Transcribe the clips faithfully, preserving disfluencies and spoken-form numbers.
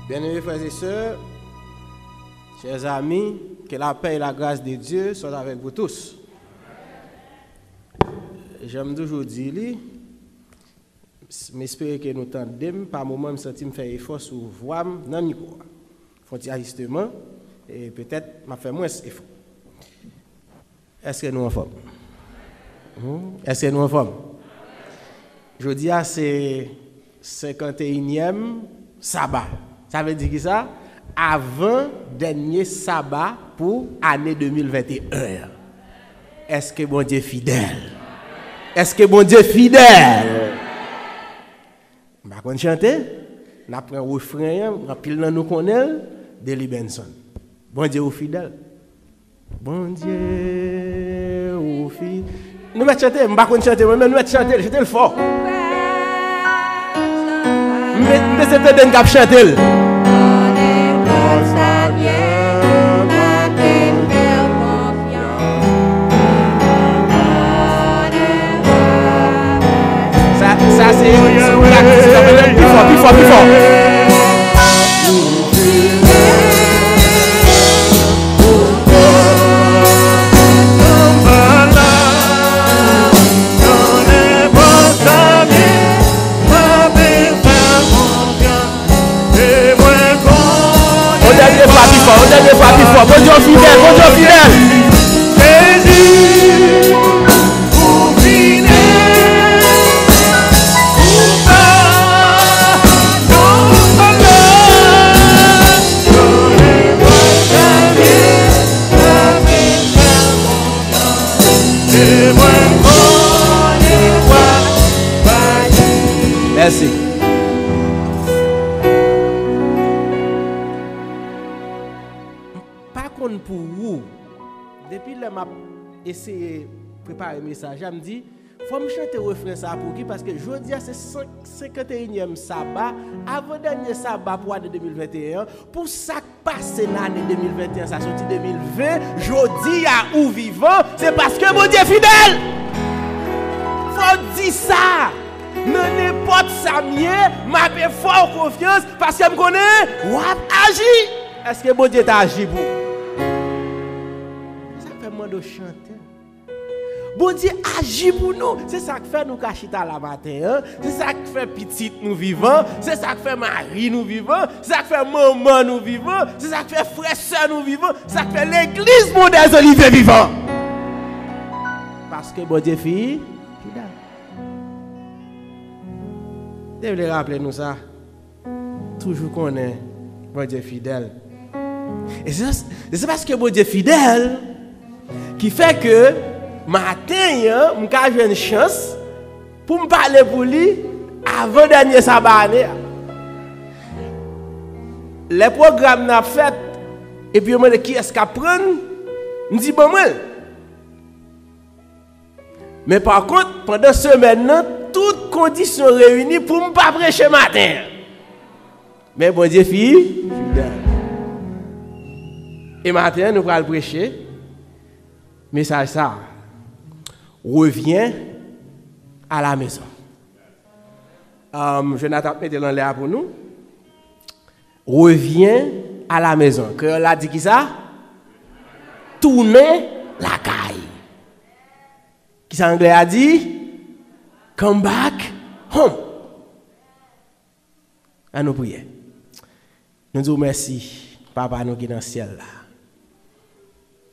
Bien-aimés frères et sœurs, chers amis, que la paix et la grâce de Dieu soient avec vous tous. Jan m toujou di li, m espere ke nou tande m. Pa moman, m santi m fè efò sou vwa m nan mikwo a. Fè yon ti ajisteman, e petèt m ap fè mwens efò. Èske nou anfòm? Hmm? Èske nou anfòm? Jodi a se senkanteyinyèm saba. Sa vle di ki sa? Avan dènye saba pou ane de mil venteyen an. Èske Bondye fidèl? Èske Bondye fidèl? M pa konn chante. N ap pran refren an, anpil nan nou konnen l, Delly Benson. Bondye ou fidèl. Bondye ou fi-, nou mèt chante, m pa konn chante mwen, men nou mèt chante l, chante l fò. M be-, m bezwen tande n k ap chante l. Sa, sa se, se yon pratik. Pi fò, pi fò, pi fò. Yon dènye fwa pi fò, yon dènye fwa pi fò. Bondye w fidèl, Bondye w fidèl. Jezi, ou fidèl. Mèsi. Pa konn pou ou, depi lè m ap eseye prepare mesaj la, m di, fò m chante refren sa a pou ki, paske jodi a se senk, senkanteyinyèm saba, avan dènye saba pou ane de mil venteyen an, pou sa k pase nan ane de mil venteyen sa, soti de mil ven, jodi a ou vivan, se paske Bondye fidèl. Fò w di sa. Nan nenpòt sa m ye, m ape fè w konfyans, paske m konnen w ap aji. Èske Bondye ta aji pou ou? Se sa k fè m mande w chante. Bondye aji pou nou. Se sa k fè nou ka chita la maten an. Se sa k fè pitit nou vivan. Se sa k fè mari nou vivan. Se sa k fè manman nou vivan. Se sa k fè frè sè nou vivan. Se sa k fè legliz Mont des Oliviers vivan. Paske Bondye fi-, fidèl. Te vle raple nou sa. Toujou konnen Bondye fidèl. E se, e se paske Bondye fidèl ki fè ke maten an, m ka jwenn chans pou m pale pou li avan dènye saba ane a. Lè pwogram nan ap fèt, epi yo mande kiyès k ap pran l, m di, "Ban mwen l." Men pa kont, pandan semèn nan, tout kondisyon reyini pou m pa preche maten an. Men Bondye fi-, fidèl. E maten an, nou pral preche mesaj sa a. Reviens à la maison. Um, Jonathan ap mete l anlè a pou nou. Reviens à la maison. Kreyòl la di ki sa? Tounen lakay. Kisa anglè a di? Come back home. An nou priye. Nou di w mèsi, Papa nou ki nan syèl la.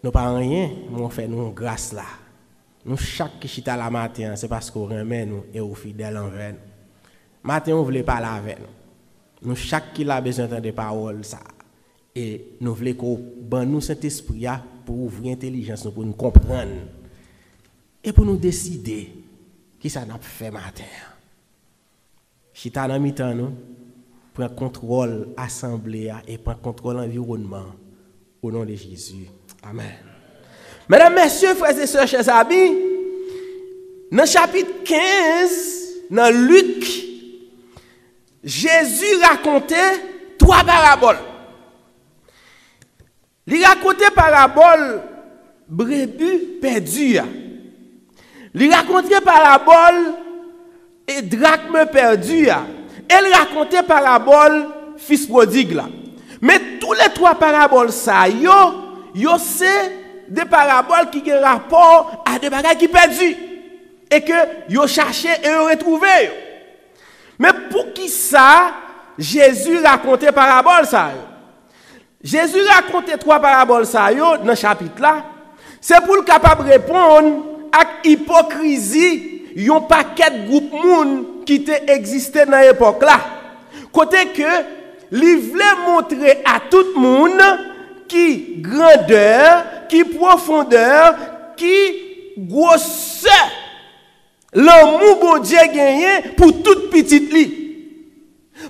Nou pa anyen, men w fè nou yon gras la. Nou chak ki chita la maten an, se paske w renmen nou e w fidèl anvè nou. Maten, w vle pale avè nou. Nou chak ki la bezwen tande pawòl sa a. E nou vle ke w ban nou Sentespri a pou ouvri entèlijans nou, pou nou konprann. E pou nou deside kisa n ap fè maten an. Chita nan mitan nou, pran kontwòl asanble a e pran kontwòl anviwònman an, o non de Jezi. Amèn. Medam, mesye, frè e sè, chè zanmi, nan chapit kenz nan Lik, Jezi rakonte twa parabòl. Li rakonte parabòl brebi pèdi a. Li rakonte parabòl e drakm pèdi a. E l rakonte parabòl fis pwodig la. Men tou le twa parabòl sa yo, yo se de parabòl ki gen rapò a de bagay ki pèdi e ke yo chache e yo retwouve yo. Men poukisa Jezi rakonte parabòl sa yo? Jezi rakonte twa parabòl sa yo nan chapit la, se pou l kapab reponn ak ipokrizi yon pakèt gwoup moun ki te egziste nan epòk la, kote ke li vle montre a tout moun ki grandè, ki pwofondè, ki gwosè lanmou Bondye genyen pou tout pitit li.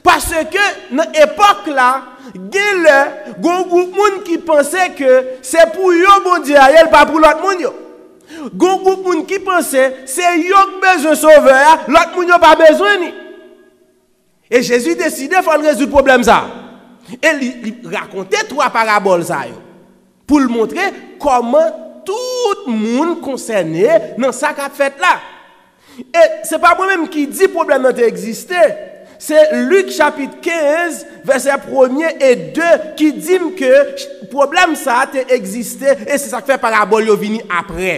Paske nan epòk la, gen lè, gon gwoup moun ki panse ke se pou yo Bondye a ye, l pa pou lòt moun yo. Gon gwoup moun ki panse se yo k bezwen Sovè a, lòt moun yo pa bezwen ni. E Jezi deside fò l rezoud pwoblèm sa a. E li, li rakonte twa parabòl sa yo pou l montre kòman tout moun konsène nan sa k ap fèt la. E se pa mwen menm ki di pwoblèm nan te egziste. Se Lik chapit kenz, vèsè premye e de ki di m ke pwoblèm sa a te egziste e se sa k fè parabòl yo vini apre.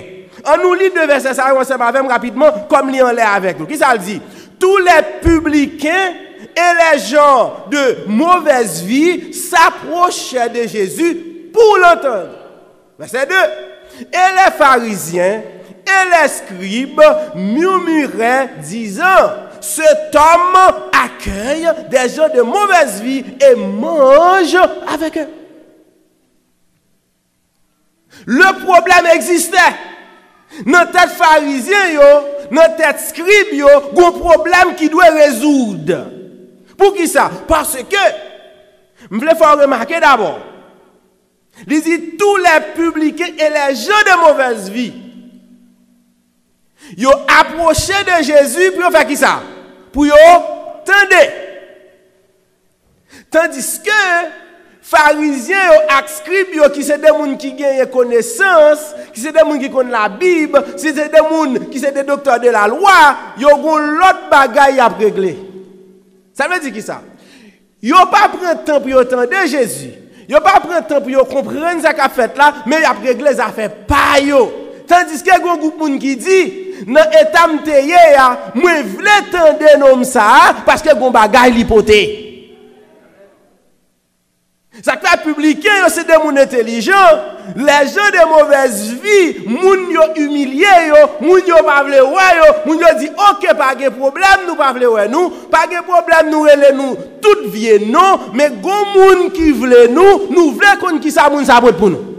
Ann nou li de vèsè sa yo ansanm avè m rapidman, kòm li anlè avèk nou. Kisa l di? Tous les publicains et les gens de mauvaise vie s'approchaient de Jésus pour l'entendre. Verset deux. Et les pharisiens et les scribes murmuraient, disant, cet homme accueille des gens de mauvaise vie et mange avec eux. Le problème existait. Nan tèt farizyen yo, nan tèt skrib yo, gon pwoblèm ki dwe rezoud. Poukisa? Paske, m vle fè w remake dabò, li di, tous les publicains et les gens de mauvaise vie. Yo apwoche de Jezi pou yo fè kisa? Pou yo tande. Tandiske farizyen yo ak skrib yo, ki se de moun ki genyen konesans, ki se de moun ki konn Labib, ki se de moun ki se de doktè de lalwa, yo gon lòt bagay y ap regle. Sa vle di kisa? Yo pa pran tan pou yo tande Jezi. Yo pa pran tan pou yo konprann sa k ap fèt la, men y ap regle zafè pa yo. Tandiske gon gwoup moun ki di, nan eta m te ye a, mwen vle tande nonm sa a, paske gon bagay li pote. Sa k fè pibliken yo se de moun entelijan, les gens de mauvaise vie, moun yo imilye yo, moun yo pa vle wè yo, moun yo di, oke, pa gen pwoblèm, nou pa vle wè nou, pa gen pwoblèm, nou rele nou tout vye non, men gon moun ki vle nou, nou vle konn kisa moun sa pot pou nou.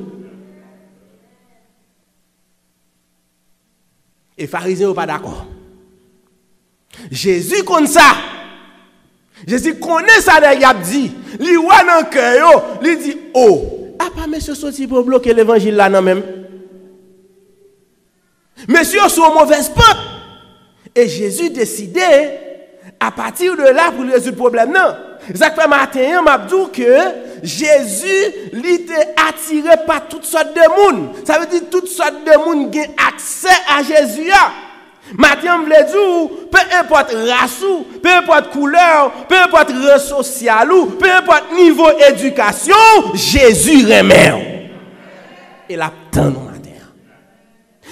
E farizyen yo pa dakò. Jezi konn sa. Jezi konnen sa nèg y ap di. Li wè nan kè yo, li di, o, apa mesye soti pou yo bloke levanjil la nan men m? Mesye yo sou yon movèz pant. E Jezi deside, apati de la, pou l rezoud pwoblèm nan. Sa k fè maten an, m ap di w ke Jezi, li te atire pa tout sòt de moun. Sa vle di tout sòt de moun gen aksè a Jezi a. Maten an, m vle di w, pe enpòt ras ou, pe enpòt koulè w, pe enpòt ran sosyal ou, pe enpòt nivo edikasyon w, Jezi renmen w. E l ap tann ou maten an.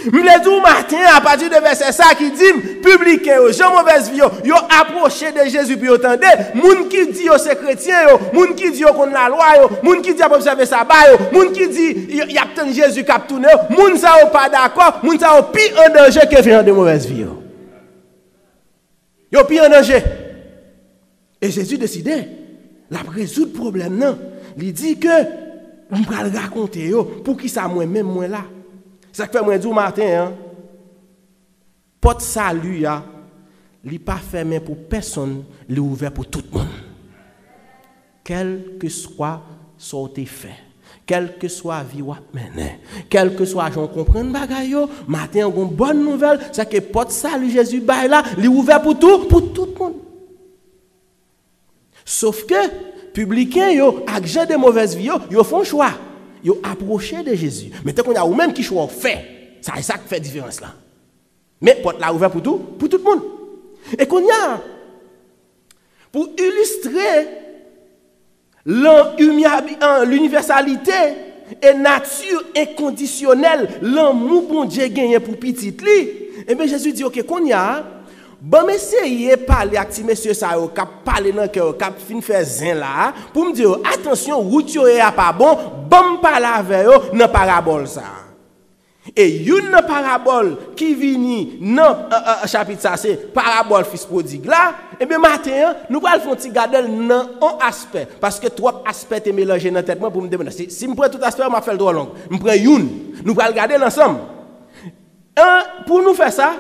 M vle di w maten an, apati de vèsè sa ki di m, pibliken yo, jan movèz vi yo, yo apwoche de Jezi pou yo tande, moun ki di yo se kretyen yo, moun ki di yo konn lalwa yo, moun ki di y ap obsève saba yo, moun ki di y, y ap tann Jezi k ap tounen yo, moun sa yo pa dakò, moun sa yo pi an danje ke jan de movèz vi yo. Yo pi an danje. E Jezi deside, l ap rezoud pwoblèm nan. Li di ke, m pral rakonte yo poukisa mwen menm mwen la. Sa k fè mwen di w maten an, pòt sali a, li pa fèmen pou pèsonn, li ouvè pou tout moun. Kèlkeswa sa w te fè, kèlkeswa vi w ap mennen, kèlkeswa jan w konprann bagay yo, maten an gon bòn nouvèl, se ke pòt sali Jezi bay la, li ouvè pou tou, pou tout moun. Sof ke pibliken yo ak jan de movèz vi yo, yo fè yon chwa. Yo apwoche de Jezi. Men te kounye a, ou menm ki chwa w fè? Sa, e sa k fè diferans lan. Men pòt la ouvè pou tou, pou tout moun. E kounye a, pou ilistre Lan-, imyabi-, an, linivèsalite e nati enkondisyonèl lanmou Bondye genyen pou pitit li, ebyen, Jezi di, "Oke, kounye a, ban m eseye pale ak ti mesye sa yo k ap pale nan kè yo, k ap fin fè zen la a, pou m di yo, 'Atansyon, wout yo ye a pa bon, ban m pale avè yo nan parabòl sa a.'" E youn nan parabòl ki vini nan, e, e, chapit sa, se parabòl fis pwodig la. Ebyen, maten an, nou pral fè yon ti gade l nan yon aspè. Paske twòp aspè te melanje nan tèt mwen pou m te, si, si m pran tout aspè yo, m ap fè l twò long. M pran youn. Nou pral gade l ansanm. An, pou nou fè sa,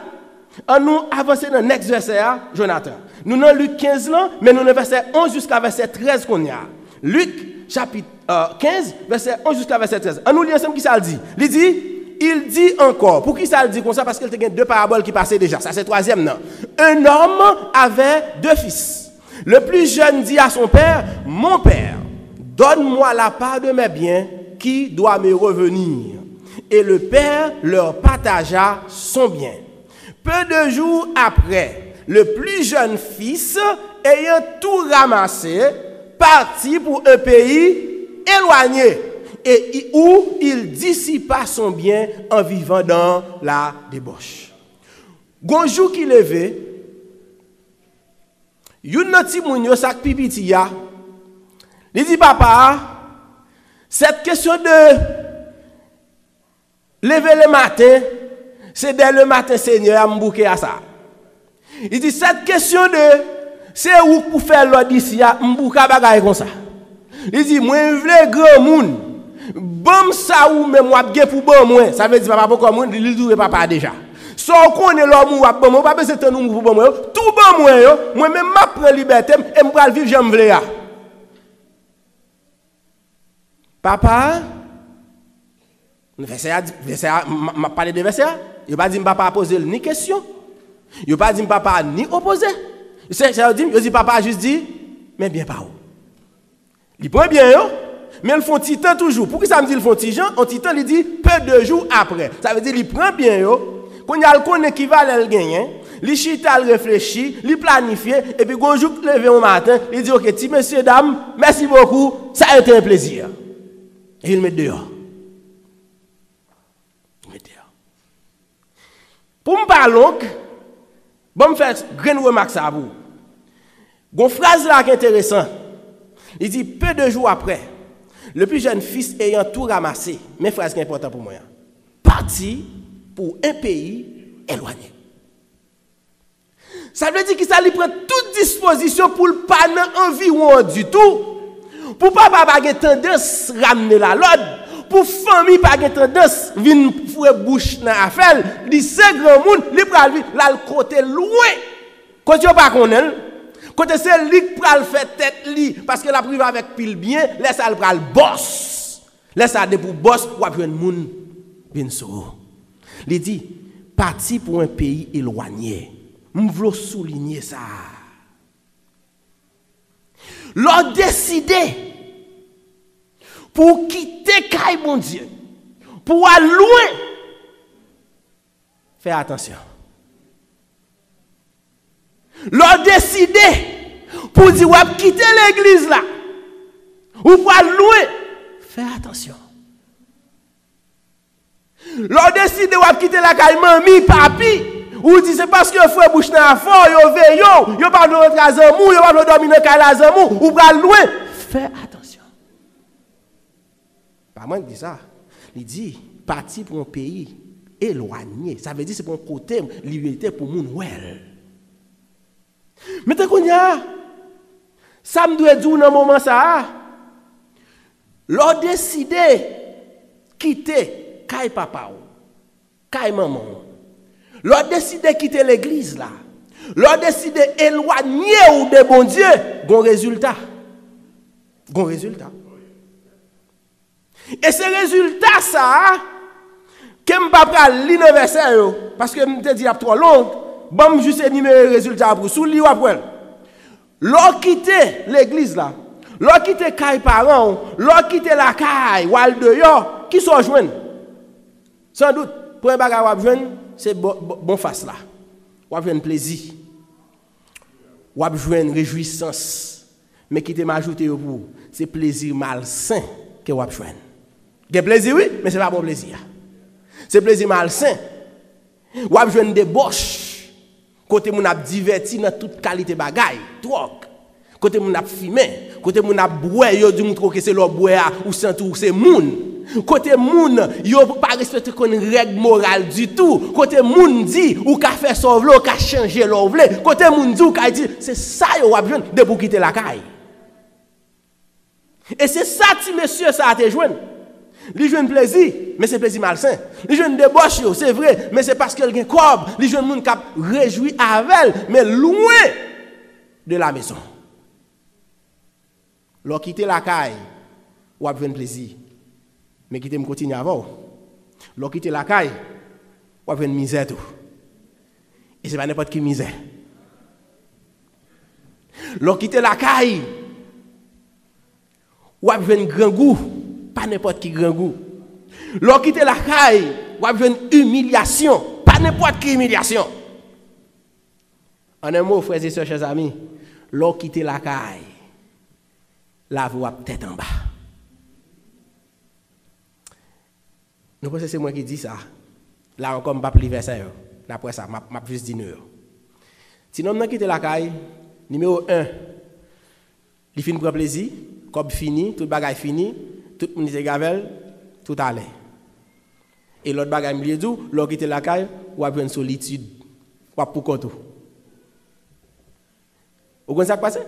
an nou avanse nan next vèsè a, Jonathan. Nou nan Lik kenz lan, men nou nan vèsè onz jiska vèsè trèz kounye a. Lik, chapit, e, kenz, vèsè onz jiska vèsè trèz. An nou li ansanm kisa l di. Li di, il dit encore. Poukisa l di konsa? Paske l te gen de parabòl ki pase deja. Sa se twazyèm nan. Un homme avait deux fils. Le plus jeune dit à son père, 'Mon père, donne-moi la part de mes biens qui doit me revenir.' Et le père leur partagea son bien. Peu de jours après, le plus jeune fils, ayant tout ramassé, partit pour un pays éloigné, et y-, où il dissipa son bien en vivant dans la débauche. Gon jou ki leve, youn nan timoun yo, sa k pi piti a, li di papa a, cette question de lever le matin, c'est dès le matin, Seigneur, a m bouke a sa. Li di, cette question de, se ou k pou fè lòd isi a, m bouke a bagay konsa. Li di, mwen vle granmoun, ban m sa ou menm w ap gen pou ban mwen. Sa vle di papa poko mouri, li, li tou vle papa a deja. Sa w konnen lè w mouri w ap ban mwen, ou pa bezwen tann ou mouri pou ban mwen yo. Tou ban mwen yo, mwen menm m ap pran libète m e m pral viv jan m vle a. Papa a, vèsè a, vèsè a, m, m ap pale de vèsè a. Yo pa di m papa a poze l ni kesyon. Yo pa di m papa a ni opoze. Se, se yo di m, yo di papa a jis di, men byen pa ou. Li pran byen yo, men l fè yon ti tan toujou. Poukisa m di l fè yon ti jan, yon ti tan, li di, peu de jours après. Sa vle di li pran byen yo, kounye a l konnen ki valè l genyen, li chita, l reflechi, li planifye, epi gon jou k leve yon maten, li di, oke, ti mesye dam, mèsi bokou, sa a été un plaisir. E l met deyò. Li met deyò. Pou m pa long, ban m fè grenn remak sa a pou ou. Gon fraz la ki enteresan. Li di, peu de jours après, le plus jeune fils ayant tout ramassé, men fraz ki enpòtan pou mwen an, partit pour un pays éloigné. Sa vle di kisa? Li pran tout dispozisyon pou l pa nan anviwon an ditou, pou papa pa gen tandans ramne l a lòd, pou fanmi pa gen tandans vin foure bouch nan afè l. Li se granmoun, li pral viv, l al kote lwen, kote yo pa konnen l, kote se li k pral fè tèt li, paske l ap rive avèk pil byen, lè sa a l pral bòs. Lè sa a, depi w bòs, w ap jwenn moun vin sou ou. Li di, partit pour un pays éloigné. M vle w soulinye sa. Lè w deside pou w kite kay Bondye, pou w al lwen, fè atansyon. Lè w deside pou w di w ap kite legliz la, ou pral lwen, fè atansyon. Lè w deside w ap kite lakay manmi, papi, ou di se paske yo foure bouch nan afè w, yo veye w, yo pa vle w rantre a zanmi w, yo pa vle w dòmi nan kay la zanmi w, ou pral lwen, fè atansyon. Pa mwen ki di sa. Li di, partit pour un pays éloigné. Sa vle di se pou yon kote li rete pou moun wè l. Men kounye a, sa m dwe di w nan moman sa a, lè w deside kite kay papa w, kay manman w, lè w deside kite legliz la, lè w deside elwanye w de Bondye, gon rezilta. Gon rezilta. E se rezilta sa a ke m pa pral li nan vèsè yo, paske m te di l ap twò long, ban m jis enimere rezilta a pou w. Si w li, w ap wè l. Lè w kite legliz la, lè w kite kay paran w, lè w kite lakay, w al deyò, kisa w jwenn? Sandout, premye bagay w ap jwenn, se bon, bon, bon fas la. W ap jwenn plezi. W ap jwenn rejwisans. Men kite m ajoute yo pou ou. Se plezi malsen ke w ap jwenn. Gen plezi, wi, men se pa bon plezi a. Se plezi malsen. W ap jwenn debòch, kote moun ap divèti nan tout kalite bagay, dwòg, kote moun ap fimen, kote moun ap bwè, yo di w ke se lè w bwè a, ou santi w se moun. Kote moun, yo pa respekte konn règ moral ditou. Kote moun di, ou ka fè sa w vle, ou ka chanje lè w vle. Kote moun di, ou ka di, se sa yo w ap jwenn depi w kite lakay. E se sa ti mesye sa a te jwenn. Li jwenn plezi, men se plezi malsen. Li jwenn debòch yo, se vre, men se paske l gen kòb. Li jwenn moun k ap rejwi avè l, men lwen de la mezon. Lè w kite lakay, w ap jwenn plezi. Men kite m kontinye avè w. Lè w kite lakay, w ap jwenn mizè tou. E se pa nenpòt ki mizè. Lè w kite lakay, w ap jwenn grangou, pa nenpòt ki grangou. Lè w kite lakay, w ap jwenn imilyasyon, pa nenpòt ki imilyasyon. An en mo, frè e sè, chè zanmi, lè w kite lakay, lavi w ap tèt anba. Nou panse se mwen ki di sa? La ankò, m p ap li vèsè yo. N ap wè sa, m ap, m ap jis di nou yo. Ti nonm nan kite lakay, nimewo en, li fin pran plezi, kòb fini, tout bagay fini, tout moun li te gen avè l, tout ale. E lòt bagay m bliye di w, lè w kite lakay, w ap jwenn solitid. W ap poukont ou. Ou konn sa k pase?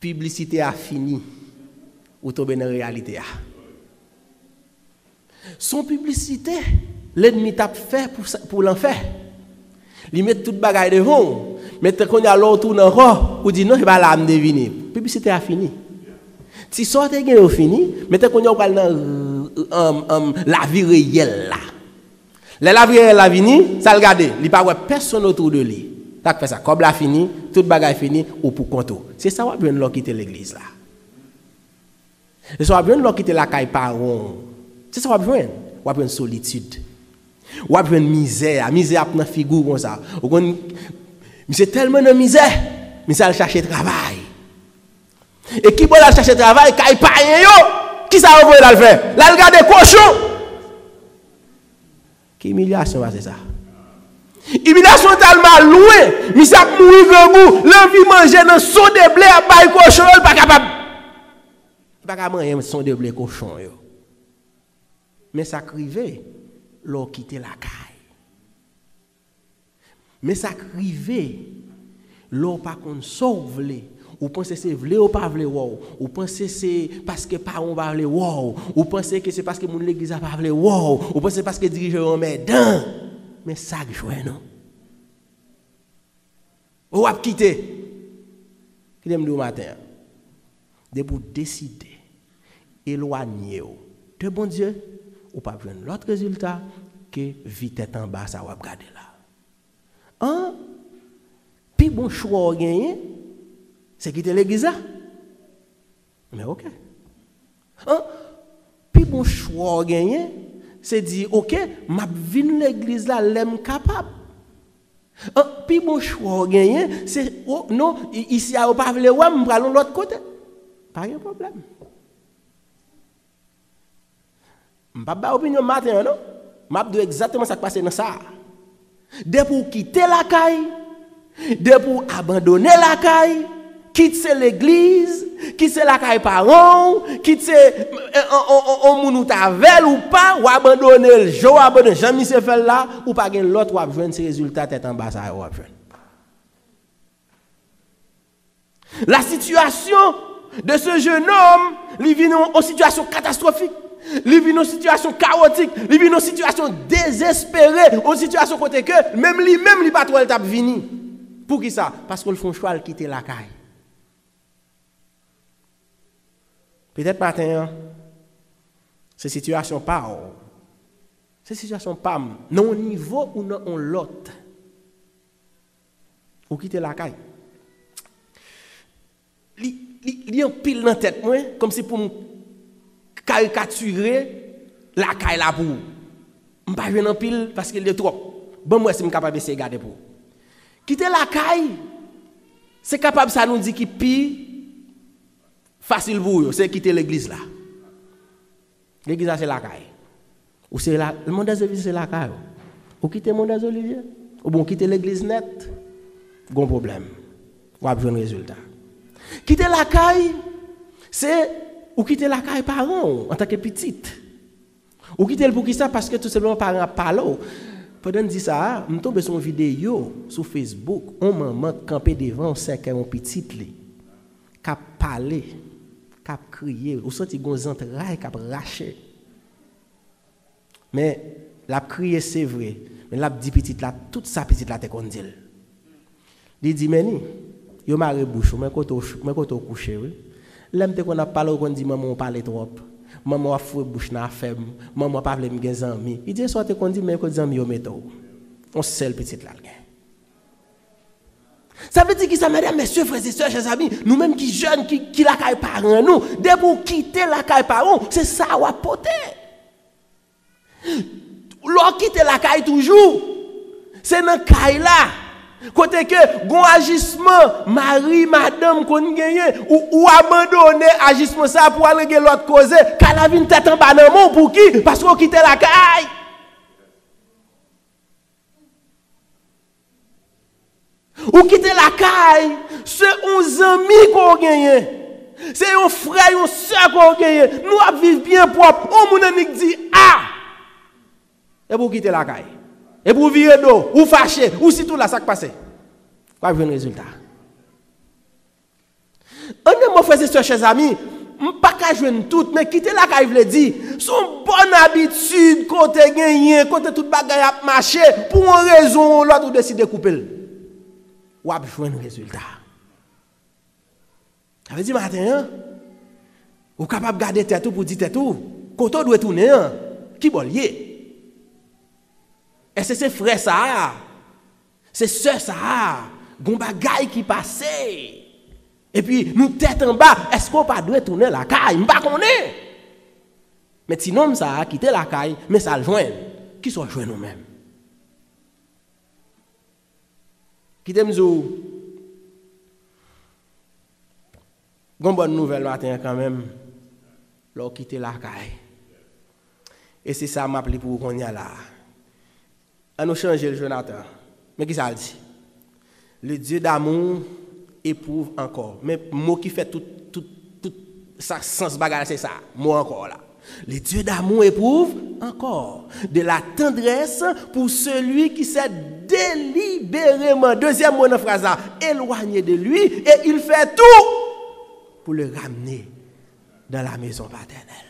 Piblisite a fini. Ou tonbe nan reyalite a. Se yon piblisite lènmi t ap fè pou sa, pou lanfè. Li met tout bagay devan w. Men kounye a, lè w tounen ankò, ou di, "Non, se pa la a m te vini." Piblisite a fini. Ti sa w te gen yo fini, men kounye a, ou pral nan, um, um, lavi reyèl la. Lè lavi reyèl la vini, sa l gade? Li pa wè pèsonn otou de li. Sa k fè sa? Kòb la fini, tout bagay fini, ou poukont ou. Se sa w ap jwenn lè w kite legliz la. Se sa w ap jwenn lè w kite lakay paran w. Se sa w ap jwenn. W ap jwenn solitid. W ap jwenn mizè a. Mizè ap nan figi w konsa. Ou konn, misye tèlman nan mizè, misye al chache travay. E ki bò l al chache travay? Kay payen yo. Kisa yo voye l al fè? L al gade kochon. Ki imilyasyon pase sa? Imilyasyon tèlman lwen, misye ap mouri grangou, l anvi manje nan son de ble ap bay kochon yo, l pa kapab. Li pa ka manyen son de ble kochon yo. Men sa k rive lè w kite lakay. Men sa k rive lè w pa konn sa w vle. Ou panse se vle yo pa vle wè w. Ou panse se paske paran w pa vle wè w. Ou panse ke se paske moun legliz la pa vle wè w. Ou panse se paske dirijan yo anmèdan. Men sa k jwenn ou. Ou ap kite. Kite m di w maten an. Depi w deside elwanye w de Bondye, ou p ap jwenn lòt rezilta ke vi tèt anba sa w ap gade la. An, pi bon chwa w genyen, se kite legliz la. Men oke. An, pi bon chwa w genyen, se di, "Oke, m ap vin legliz la lè m kapab." An, pi bon chwa w genyen, se, "O, non, i-, isi a yo pa vle wè m, m pral yon lòt kote." Pa gen pwoblèm. M p ap bay opinyon m maten an, non. M ap di w egzakteman sa k pase nan sa a. Depi w kite lakay, depi w abandone lakay, kit se legliz, kit se lakay paran w, kit se, eh, on, on, on, on moun ou t avè l ou pa, w abandone l, jan w abandone, jan misye fè l la, ou pa gen lòt w ap jwenn, se rezilta tèt anba sa yo w ap jwenn. La situation de ce jeune homme, li vin yon, yon sitiyasyon katastwofik. Li vin yon sitiyasyon kawotik. Li vin yon sitiyasyon dezespere. Yon sitiyasyon kote ke menm li menm li pa t wè l t ap vini. Poukisa? Paske l fè yon chwa, l kite lakay. Petèt maten an, se sitiyasyon pa w. Se sitiyasyon pa m. Nan yon nivo ou nan yon lòt. Ou kite lakay. Li, li, li anpil nan tèt mwen, kòmsi pou m karikatire lakay la pou ou. M pa jwenn anpil paske li twòp. Ban m wè si m kapab eseye gade pou ou. Kite lakay, se kapab sa nou di ki pi Fasil pou ou yo, se kite legliz la. Legliz la se lakay. Ou se la, Mondes Olivier se lakay ou. Ou kite Mondes Olivier, oubyen ou kite legliz nèt, gon pwoblèm. W ap jwenn rezilta. Kite lakay, se ou kite lakay paran w antanke pitit. Ou kite l pou kisa? Paske tou senpleman paran ap pale w. Pandan n di sa a, m tonbe sou yon videyo sou Facebook, yon manman k kanpe devan yon sèkèy yon pitit li, k ap pale, k ap kriye. Ou santi gon zantray k ap rache. Men, l ap kriye, se vre, men l ap di pitit la tout sa pitit la te konn di l. Li di, "Meni, yo mare bouch ou, men kote w, men kote w kouche, wi. Lè m te konn ap pale, ou konn di, 'Manman, w pale twòp. Manman, w ap foure bouch nan afè m. Manman, w pa vle m gen zanmi.'" Li di, "E sa w te konn di, men kote zanmi yo mete w?" Yon sèl pitit la l gen. Sa vle di ki sa, medam, mesye, frè e sè, chè zami, nou menm ki jèn, ki, ki lakay paran nou, depi w kite lakay paran w, se sa w ap pote. Lè w kite lakay toujou, se nan kay la, kote ke gon ajisman mari, madanm konn genyen, ou, ou abandone ajisman sa pou al regle lòt koze, kay la vin tèt anba nan men w. Pouki? Paske w kite lakay. Ou kite lakay, se yon zanmi ke w genyen. Se yon frè, yon sè ke w genyen. Nou ap viv byen pwòp. Yon moun annik di, "A!" Epi w kite lakay. Epi w vire do, ou fache, ou sitou la, sa k pase? W ap jwenn rezilta. An yon mo, frè e sè, chè zami, m pa ka jwenn tout, men kite lakay vle di, se yon bòn abitid kote genyen, kote tout bagay ap mache, pou yon rezon ou lòt, ou deside koupe l. W ap jwenn rezilta. Sa vle di maten an, ou kapab gade tèt ou pou di tèt ou, kote w dwe tounen an, ki bò l ye? Èske se frè sa a? Se sè sa a, gon bagay ki pase. Epi nou tèt anba, èske w pa dwe tounen lakay? M pa konnen. Men ti nonm sa a kite lakay, men sa l jwenn. Kisa w jwenn ou menm? Kite m di w, gon bòn nouvèl maten an kanmenm, lè w kite lakay. E se sa m ap li pou ou kounye a la a. An nou chanje l, Jonathan. Men kisa l di? Le Dieu d'amour éprouve encore. Men mo ki fè tout, tout, tout sa, sans bagay la, se sa. Mo encore la. Le Dieu d'amour éprouve encore de la tendresse pour celui qui s'est délibérément, dezyèm mo nan fraz la, éloigné de lui, et il fait tout pour le ramener dans la maison paternelle.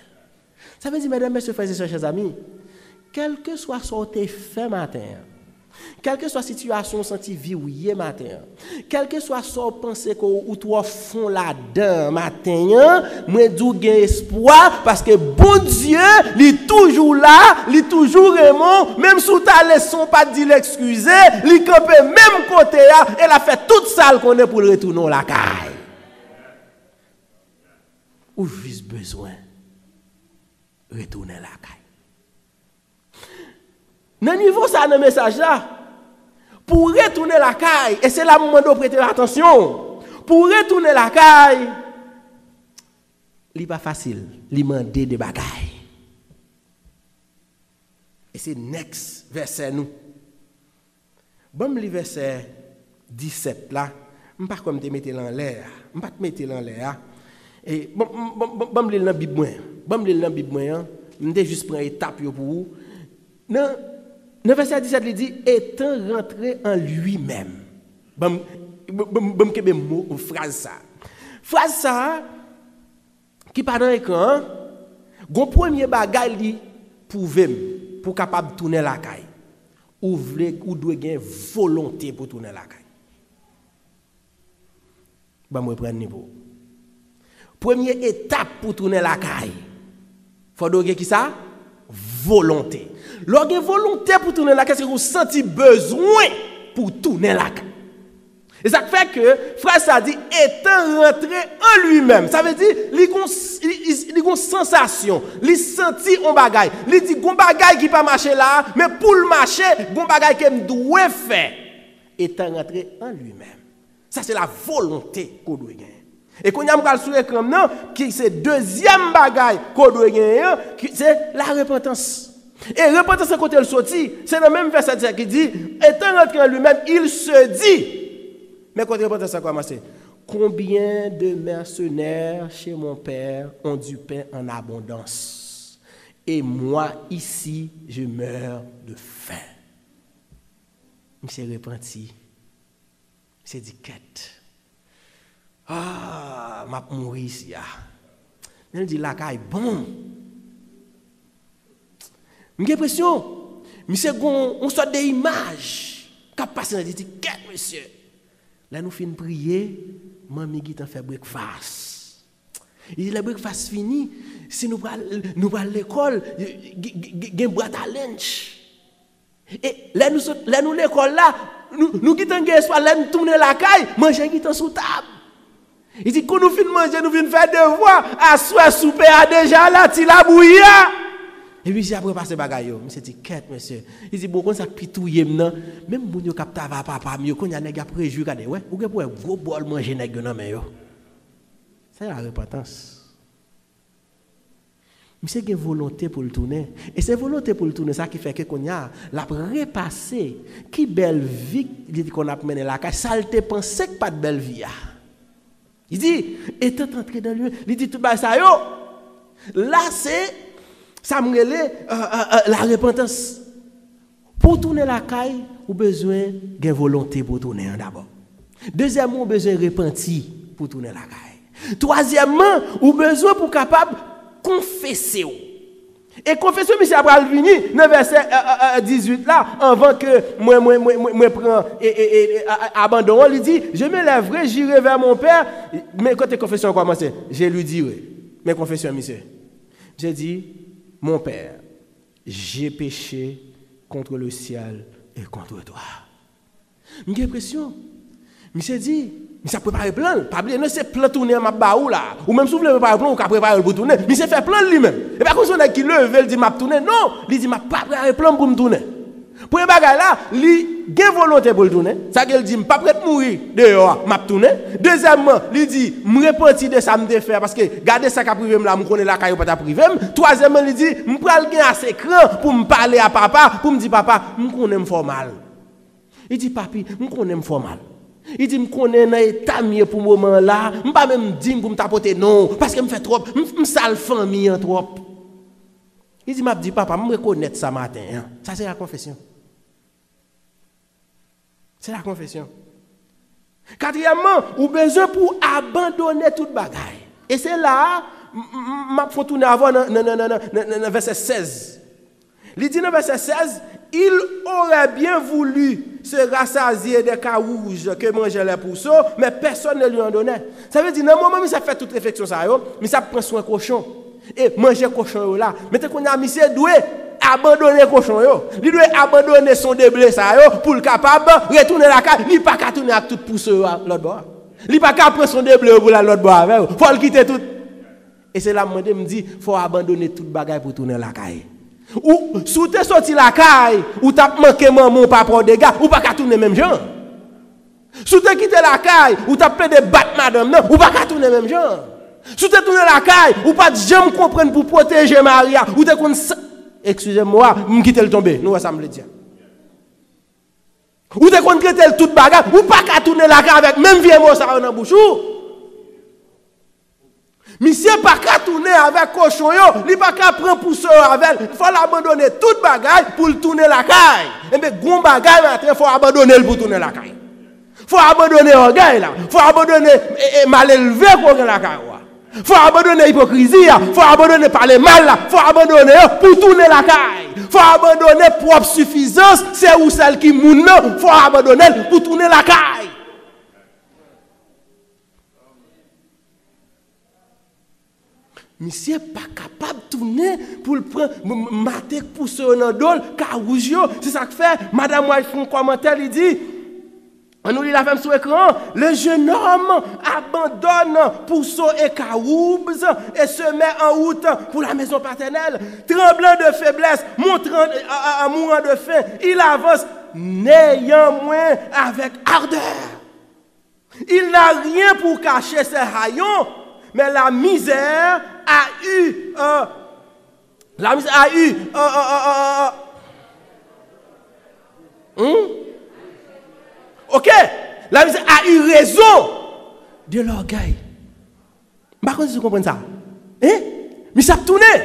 Sa vle di, medam, mesye, frè e sè, chè zami, kèlkeswa sa w te fè maten an, kèlkeswa sitiyasyon w santi vi w ye maten an, kèlkeswa sa w panse ke w twò fon ladan an maten an, mwen di w gen espwa, paske Bondye, li toujou la, li toujou renmen w, menm si w t ale san w pa t di l eskize, li kanpe menm kote a, e l ap fè tout sa l konnen pou l retounen w lakay. Ou jis bezwen retounen lakay. Nan nivo sa a nan mesaj la, pou w retounen lakay, e se la m mande w prete atansyon, pou w retounen lakay, li pa fasil, li mande de bagay. E se next vèsè nou. Ban m li vèsè disèt la. M pa kwè m te mete l anlè a. M pa t mete l anlè a. E, ban, ban, ban, ban m li l nan Bib mwen. Ban m li l nan Bib mwen an. M te jis pran etap yo pou ou. Nan, nan vèsè disèt, li di, étant rentré en lui-même. Ban m, ban m, ban m kenbe mo, fraz sa. Fraz sa, ki pa nan ekran an, gon premye bagay li pwouve m pou w kapab tounen lakay. Ou vle, ou dwe gen volonte pou tounen lakay. Ban m reprann li pou ou. Premye etap pou tounen lakay, fò w gen kisa? Volonte. Lè w gen volonte pou tounen lakay, se ke w santi bezwen pou w tounen lakay. E sa k fè ke fraz sa di, étant rentré en lui-même. Sa vle di, li gon, li, li, li gon sansasyon, li santi on bagay, li di gon bagay ki pa mache la, men pou l mache, gon bagay ke m dwe fè. Étant rentré en lui-même. Sa se la volonte ke w dwe genyen. E kounye a m pral sou ekran m nan, ki se dezyèm bagay ke w dwe genyen an, ki se larepantans. E repantans se kote l soti, se nan menm vèsè sa ki di, étant rentré en lui-même, il se dit. Men kote repantans sa kòmanse. Combien de mercenaires chez mon père ont du pain en abondance, et moi ici, je meurs de faim. Misye repanti. Misye di, kèt. Ah, m ap mouri isi a. Men l di lakay bon. M gen enpresyon, misye gen yon sòt de imaj k ap pase nan tèt li, kèt mesye. Lè nou fin priye, manmi gentan fè breakfast. Li di lè breakfast fini, si nou pral, nou pral lekòl, gen, gen, gen bwat a lunch. E lè nou sot, lè nou lekòl la, nou, nou gentan gen espwa, lè nou tounen lakay, manje gentan sou tab. Li di, kou nou fin manje, nou fin fè devwa, aswè soupe a deja la, ti labouyi a. Epi misye ap repase bagay yo. Misye di, kèt, mesye. Li di, bon, konn sa k pi touye m nan? Menm moun yo k ap travay a papa m yo, kounye a nèg y ap rejwi, gade, wè, ou gen pou wè gwo bòl manje nèg yo nan men yo. Sa se larepantans. Misye gen volonte pou l tounen. E se volonte pou l tounen sa ki fè ke kounye a, l ap repase ki bèl vi li te konn ap mennen lakay, sa l te panse k pa t bèl vi a. Li di, étant entré dans lui, li di tout bagay sa yo. La se sa m rele, euh, euh, euh, larepantans. Pou w tounen lakay, ou bezwen gen volonte pou w tounen an dabò. Dezyèmman, ou bezwen repanti pou w tounen lakay. Twazyèmman, ou bezwen pou w kapab konfese w. E konfesyon misye a pral vini nan vèsè, euh, euh, euh, dizuit la, anvan ke mwen, mwen, mwen, mwen, mwen pran e, e, e, e, a, a, abandon an, li di, je me lèverai, j'irai vers mon père. Men kote konfesyon an kòmanse, je lui dirai. Men konfesyon misye. Misye di, mon père, j'ai péché contre le ciel et contre toi. M gen enpresyon, misye di, misye ap prepare plan l. Pa bliye non, se plan tounen an m ap ba ou la. Ou menm si w vle prepare plan, ou ka prepare l pou tounen. Misye fè plan l li menm. E pa konn se yon nèg ki leve, l di, m ap tounen. Non, li di, m ap prepare plan m pou m tounen. Premye bagay la, li gen volonte pou l tounen. Sa ke l di, m p ap ret mouri deyò a, m ap tounen. Dezyèmman, li di, m repanti de sa m te fè a, paske gade sa k ap rive m la, m konnen lakay yo pa t ap rive m. Twazyèmman, li di, m pral gen ase kran pou m pale a papa, pou m di, papa, m konnen m fè w mal. Li di, papi, m konnen m fè w mal. Li di, m konnen nan eta m ye pou moman an la, m pa menm diy pou m ta pote non w, paske m fè twòp, m, m sal fanmi an twòp. Li di, m ap di, papa, m rekonèt sa maten an. Sa se la konfesyon. Se la konfesyon. Katriyèmman, ou bezwen pou w abandone tout bagay. E se la a, m, m, m, m ap fè w tounen avè w nan, nan, nan vèsè sèz. Li di nan vèsè sèz, il aurait bien voulu se rassasier des carouges que mangeaient les pourceaux, mais personne ne lui en donnait. Sa vle di, nan moman misye ap fè tout refleksyon sa yo, misye ap pran swen kochon. E manje kochon yo la. Men te kounye a, misye dwe abandone kochon yo. Li dwe abandone son de ble sa yo pou l kapab retounen lakay. Li pa ka tounen ak tout pouso yo a lòt bò a. Li pa ka pran son de ble yo pou l al lòt bò avè yo. Fò l kite tout. E se la m mande, m di, fò w abandone tout bagay pou w tounen lakay. Ou, si w te soti lakay, ou t ap manke manman w pa pran dega, ou pa ka tounen menm jan. Si w te kite lakay, ou t ap plede bat madanm nan, ou pa ka tounen menm jan. Si w te tounen lakay, ou pa t janm konprann pou pwoteje mari a, ou te konn sa, eskize m mo a, m kite l tonbe, nou wè sa m vle di a. Ou te konn trete l tout bagay, ou pa ka tounen lakay avèk menm vye mo sa yo nan bouch ou. Misye pa ka tounen avèk kochon yo, li pa ka pran pouso yo avè l. Fò l abandone tout bagay pou l tounen lakay. Enben, gon bagay maten, fò w abandone l pou w tounen lakay. Fò w abandone ògèy la. Fò w abandone, e, e, malelve ke w gen lakay ou a. Fò w abandone ipokrizi a. Fò w abandone pale mal la. Fò w abandone yo pou w tounen lakay. Fò w abandone pwòp sifizans, se ou sèl ki moun nan. Fò w abandone l pou w tounen lakay. Misye pa kapab tounen pou l pran m-, m-, mate k pouso yo nan do l, kawouj yo. Se sa k fè, Madam White fè yon kòmantè, li di, ann nou li l avè m sou ekran an, le jeune homme abandonne pourceau et caroubes et se met en route pour la maison paternelle. Tremblant de faiblesse, montrant, euh, euh, mourant de faim, il avance néanmoins avec ardeur. Il n'a rien pour cacher ses haillons, mais la misère a eu, euh, la misère a eu, euh, euh, euh, euh, euh, hmm? Ok, la misère a eu raison de l'orgueil. M pa konn si w konprann sa. Hein? Misye ap tounen.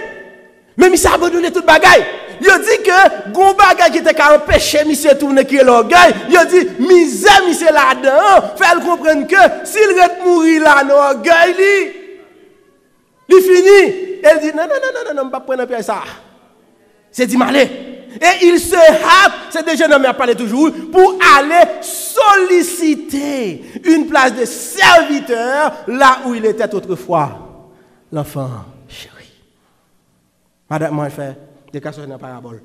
Men misye abandone tout bagay. Yo di ke gon bagay ki te ka anpeche misye tounen ki rele ògèy. Yo di mizè misye ladan an fè l konprann ke si l ret mouri la nan ògèy li, li fini. E l di non, non, non, non, non, non, m p ap pran nan pyèj sa. Se di m ale. Et il se hâte, se de jeune homme y ap pale toujou, pour aller solliciter une place de serviteur là où il était autrefois l'enfant chéri. Madan mwen fè deklarasyon nan parabòl.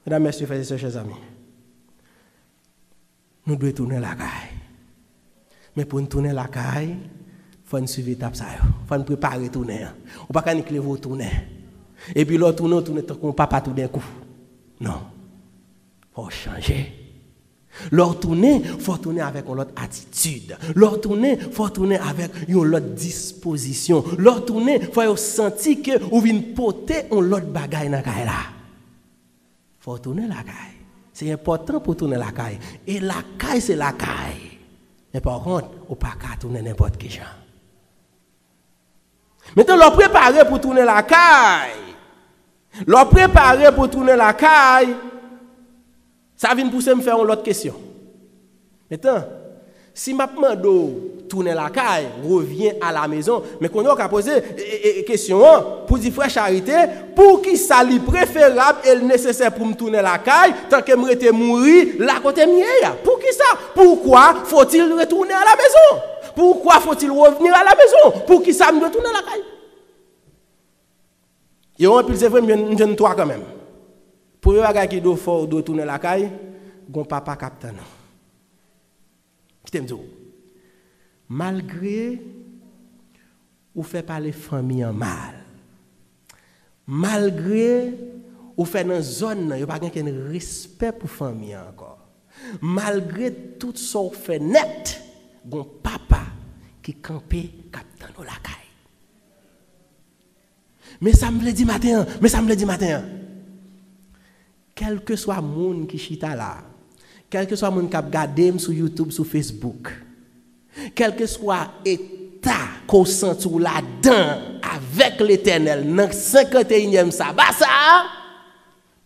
Medam, mesye, frè e sè, chè zanmi. Nou dwe tounen lakay. Men pou n tounen lakay, fò n swiv etap sa yo. Fò n prepare tounen an. Ou pa ka nik leve w tounen. Epi lè w tounen, w tounen tankou yon papa toudenkou. Non. Fò w chanje. Lè w tounen, fò w tounen avèk yon lòt atitid. Lè w tounen, fò w tounen avèk yon lòt dispozisyon. Lè w tounen, fò yo santi ke ou vin pote yon lòt bagay nan kay la. Fò w tounen lakay. Se enpòtan pou w tounen lakay. E lakay se lakay. Men pa kont, ou pa ka tounen nenpòt ki jan. Mentnan, lè w prepare pou tounen lakay, lè w prepare pou tounen lakay, sa vin pouse m fè yon lòt kesyon. Mentnan, si m ap mande w tounen lakay, reviens à la maison, men kounye a w ka poze e, e, e, kesyon an pou di, frè Charité, poukisa li preferab e l nesesè pou m tounen lakay tanke m rete mouri la kote m ye a? Poukisa? Pourquoi faut-il retourner à la maison? Pourquoi faut-il revenir à la maison? Poukisa m dwe tounen lakay? Yo anpil, se vre, m jwenn, m jwenn twa kanmenm. Premye bagay ki dwe fè w dwe tounen lakay, gon papa k ap tann ou. Kite m di w. Malgre ou fè pale fanmi an mal, malgre ou fè nan zòn nan, yo pa gen kenn respè pou fanmi an ankò, malgre tout sa w fè nèt, gon papa ki kanpe k ap tann ou lakay. Men sa m vle di maten an, men sa m vle di maten an. Kèlkeswa moun ki chita la, kèlkeswa moun k ap gade m sou YouTube, sou Facebook, kèlkeswa eta ke w santi w ladan avèk Letènèl nan senkanteyinyèm saba sa a,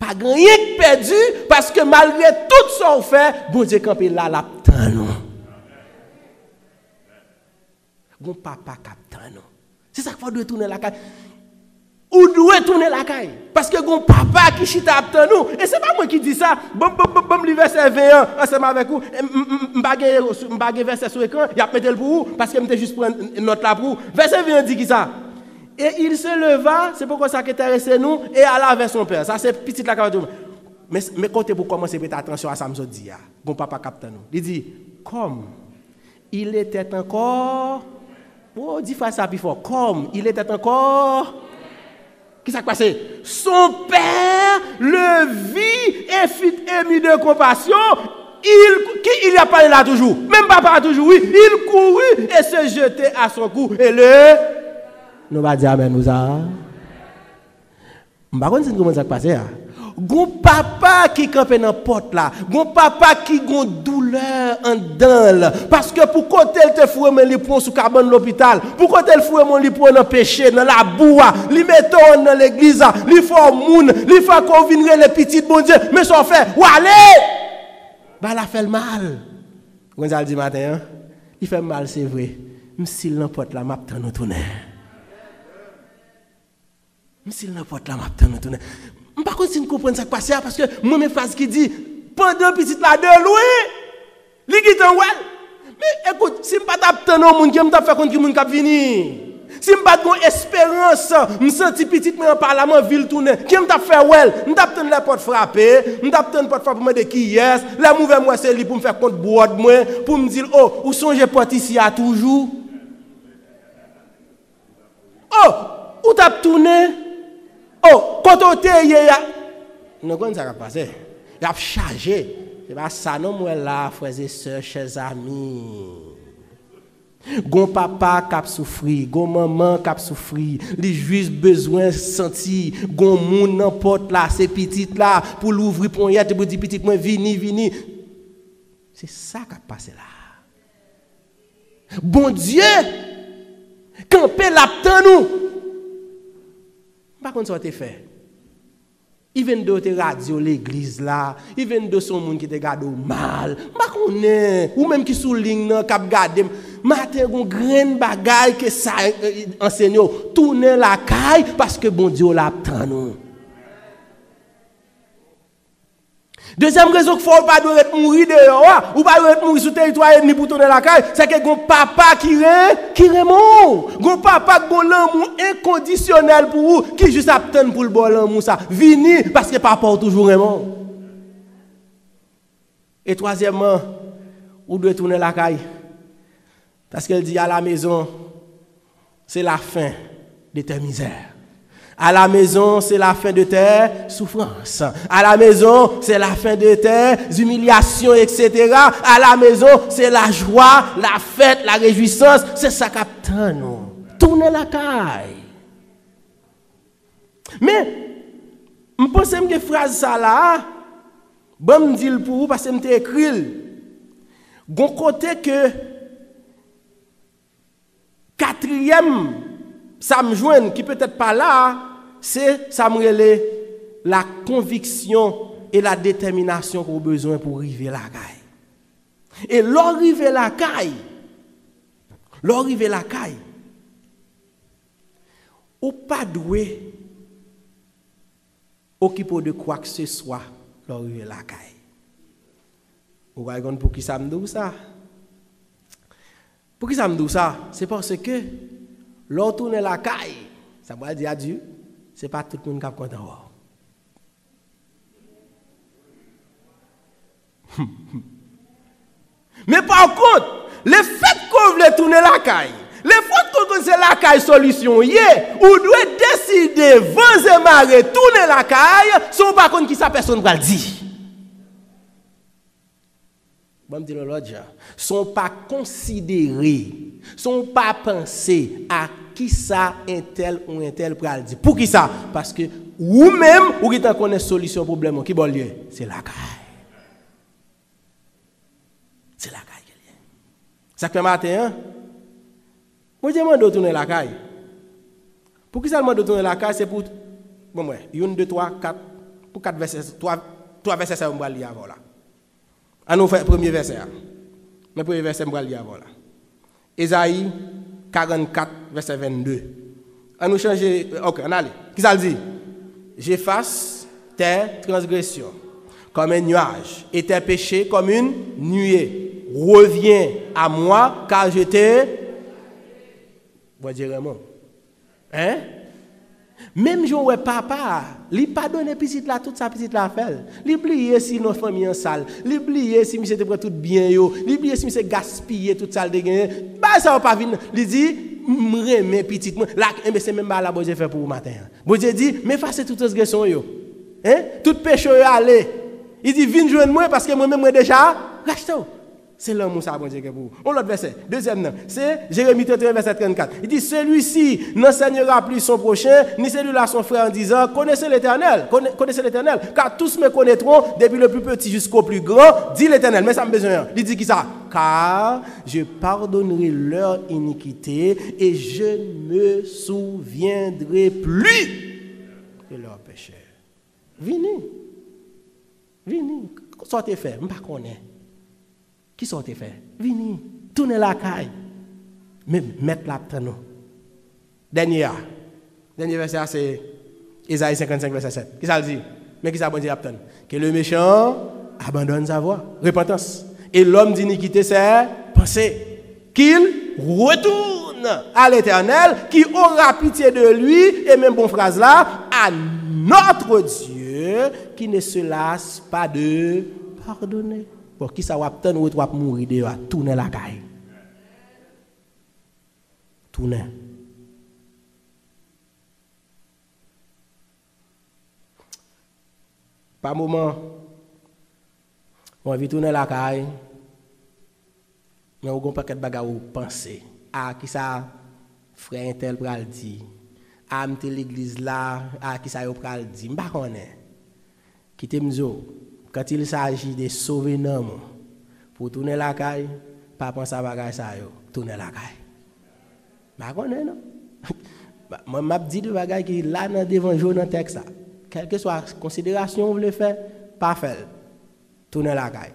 pa gen anyen k pèdi, paske malgre tout sa w fè, Bondye kanpe la, l ap tann ou. Gon papa k ap tann ou. Se sa k fè w dwe tounen lakay. Ou dwe tounen lakay. Paske gon papa ki chita ap tann ou. E se pa mwen ki di sa. Ban m, ban m, ban m, ban m li vèsè ven an ansanm avèk ou. E m, m, m, m pa gen, m pa gen vèsè sou ekran. Y ap mete l pou ou. Paske m te jis pran nòt la pou ou. Vèsè ven an di ki sa? Et il se leva, c'est pourquoi ça qui intéresse nous, et alla vers son père. Sa se pitit la k ap di w. Men, men kote pou kòmanse prete atansyon a sa m sot di a. Gon papa k ap tann ou. Li di, comme il était encore, oh, di fraz sa pi fò. Comme il était encore. Ki sa k pase? Son père le vit et fut ému de compassion. Il, ki il y a pale la toujou? Menm papa a toujou, wi. Il courut et se jeter à son cou. Et le, nou pa di amèn pou sa. M pa konn si n konprann sa k pase a. Gon papa ki kanpe nan pòt la. Gon papa ki gon doulè anndan l. Paske pou kote l te foure men li pran w sou kabann lopital, pou kote l foure men li pran w nan peche, nan labou a, li mete w anndan legliz la, li fè w moun, li fè ke w vin rele pitit Bondye. Men sa w fè, w ale! Bagay la fè l mal. Ou konn sa l di maten an? Li fè m mal, se vre. M si l nan pòt la, m ap tann ou tounen. M si l nan pòt la, m ap tann ou tounen. M pa konn si n konprann sa k pase a, paske mwen men fraz ki di, pandan pitit la de lwen, li gentan wè l. Men ekout, si m pa t ap tann yon moun, kijan m t ap fè konn ki moun k ap vini? Si m pa t gon esperans, m santi pitit mwen an pa la, m anvi l tounen, kijan m t ap fè wè l? M t ap tann lè pòt frape, m t ap tann pòt frape pou mande kiyès, lè m ouvè m wè se li pou m fè kont bwòd mwen, pou m di l, o, ou sonje pòt isi a toujou? Oh, ou t ap tounen? Oh, kote w te ye a? Nou konn sa k ap pase. Y ap chaje. Se pa sa non m wè la, frè e sè, chè zami. Gon papa k ap soufri, gon manman k ap soufri, li jis bezwen santi gon moun nan pòt la, se pitit la, pou l ouvri ponyèt epi di, "Pitit mwen, vini, vini." Se sa k ap pase la. Bondye kanpe, l ap tann ou. M pa konn sa w te fè. Even though yo te radi w legliz la, even though se yon moun ki te gade w mal, m pa konnen, ou menm ki sou liy nan k ap gade m, maten gon grenn bagay ke sa, eh, anseye w, tounen lakay, paske Bondye w la ap tann ou. Dezyèm rezon k fè w pa dwe ret mouri deyò a, ou pa dwe ret mouri sou teritwa ènmi pou tounen lakay, se ke gon papa ki ren, ki renmen w. Gon papa k gon lanmou enkondisyonèl pou ou, ki jis ap tann pou l ba w lanmou sa. Vini, paske papa w toujou renmen w. E twazyèmman, ou dwe tounen lakay. Paske l di, "À la maison, c'est la fin de tes misères. À la maison, c'est la fin de tes souffrances. À la maison, c'est la fin de tes humiliations, et cetera. À la maison, c'est la joie, la fête, la réjouissance." Se sa k ap tann ou. Tounen lakay. Men, m panse m gen fraz sa la a, ban m di l pou ou, paske m te ekri l. Gon kote ke katriyèm sa m jwenn ki petèt pa la a, se sa m rele la conviction et la détermination ke w bezwen pou w rive lakay. E lè w rive lakay, lè w rive lakay, ou pa dwe okipe w de kwakeseswa lè w rive lakay. Ou pral konn poukisa m di w sa. Poukisa m di w sa? Se paske lè w tounen lakay, sa m pral di a di, se pa tout moun k ap kontan wè w. Men pa kont, lefètke w vle tounen lakay, lefètke w konn se lakay solisyon w ye, ou dwe deside vanze mare tounen lakay, san w pa konn kisa pèsonn pral di. Ban m di l yon lòt jan. San w pa konsidere, san w pa panse a kisa entèl ou entèl pral di. Poukisa? Paske ou menm, ou gentan konnen solisyon pwoblèm ou. Ki bò l ye? Se lakay. Se lakay ke l ye. Sa k fè maten an, Bondye mande w tounen lakay. Poukisa l mande w tounen lakay? Se pou, bon, mwen, youn, de, twa, kat, pou kat vèsè, twa, twa vèsè sa yo m pral li avè w la. Ann nou fè premye vèsè a. Men premye vèsè m pral li avè w la. Ezayi karannkat, vèsè vennde. Ann nou chanje, ok, ann ale. Kisa l di? J'efface tes transgressions comme un nuage et tes péchés comme une nuée. Reviens à moi, car je te... Bondye renmen w. Hein? Menm jan w wè papa a, li padone pitit la tout sa pitit la fè l. Li bliye si non fanmi an sal. Li bliye si misye te pran tout byen yo. Li bliye si misye gaspiye tout sa l te genyen. Bagay sa yo pa vin. Li di, "M renmen pitit mwen." La, enben, se menm bagay la Bondye fè pou ou maten an. Bondye di, "M efase tout transgresyon yo. Hein? Tout peche yo ale." Li di, "Vin jwenn mwen, paske mwen menm mwen deja rachte w." Se lanmou sa Bondye gen pou ou. On lòt vèsè, dezyèm nan, se Jeremi trannteyen, vèsè trannkat. Li di, "Celui-ci n'enseignera plus son prochain, ni celui-là son frère, en disant, 'Connaissez l'Éternel, conna-, connaissez l'Éternel, car tous me connaîtront, depuis le plus petit jusqu'au plus grand, dit l'Éternel.'" Men sa m bezwen an. Li di kisa? "Car je pardonnerai leur iniquité et je ne me souviendrai plus de leurs péchés." Vini. Vini. Sa w te fè? M pa konnen. Kisa w te fè? Vini. Tounen lakay. Men Mèt la ap tann ou. Dènye a. Dènye vèsè a se Ezayi senkannsenk, vèsè sèt. Kisa l di? Men kisa Bondye ap tann. "Que le méchant abandonne sa voie." Repantans. "Et l'homme d'iniquité ses pensées. Qu'il retourne à l'Éternel, qui aura pitié de lui," e menm bon fraz la, "à notre Dieu, qui ne se lasse pas de pardonner." Bon, kisa w ap tann, ou w ap mouri deyò a, tounen lakay. Tounen. Pa moman, Ou anvi tounen lakay, men ou gon pakèt bagay ou panse. A, kisa frè entèl pral di? A, m te legliz la, a, kisa yo pral di? M pa konnen. Kite m di w, quand il s'agit de sove nanm ou, pou w tounen lakay, pa panse a bagay sa yo, tounen lakay. M pa konnen non. Mwen, m ap di de bagay ki la nan devan je w nan tèks la. Kèlkeswa konsiderasyon ou vle fè, pa fè l. Tounen lakay.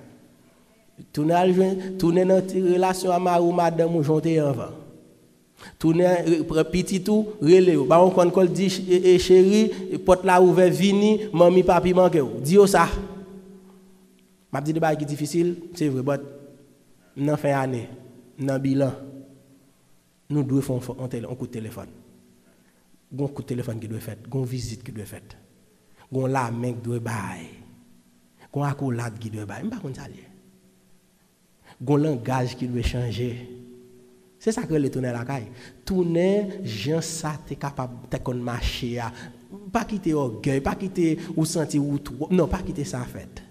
Tounen al jwenn, tounen nan ti relasyon a mari w, madanm ou, jan w te ye anvan. Tounen, re-, pran pitit ou, rele yo. Ba yon kòn kò l, di ch-, e, e, cheri, pòt la ouvè, vini, manmi, papi manke w. Di yo sa. M ap di de bagay ki difisil, se vre, but m nan fen ane, m nan bilan. Nou dwe fè yon fò-, yon tele-, yon kout telefòn. Gon kout telefòn ki dwe fèt, gon vizit ki dwe fèt. Gon lamen ki dwe bay. Gon akolad ki dwe bay. M pa konn sa l ye. Gon langaj ki dwe chanje. Se sa k rele tounen lakay. Tounen jan sa te kapab, te konn mache a. Pa kite ògèy, pa kite ou santi ou twò. Non, pa kite sa fèt.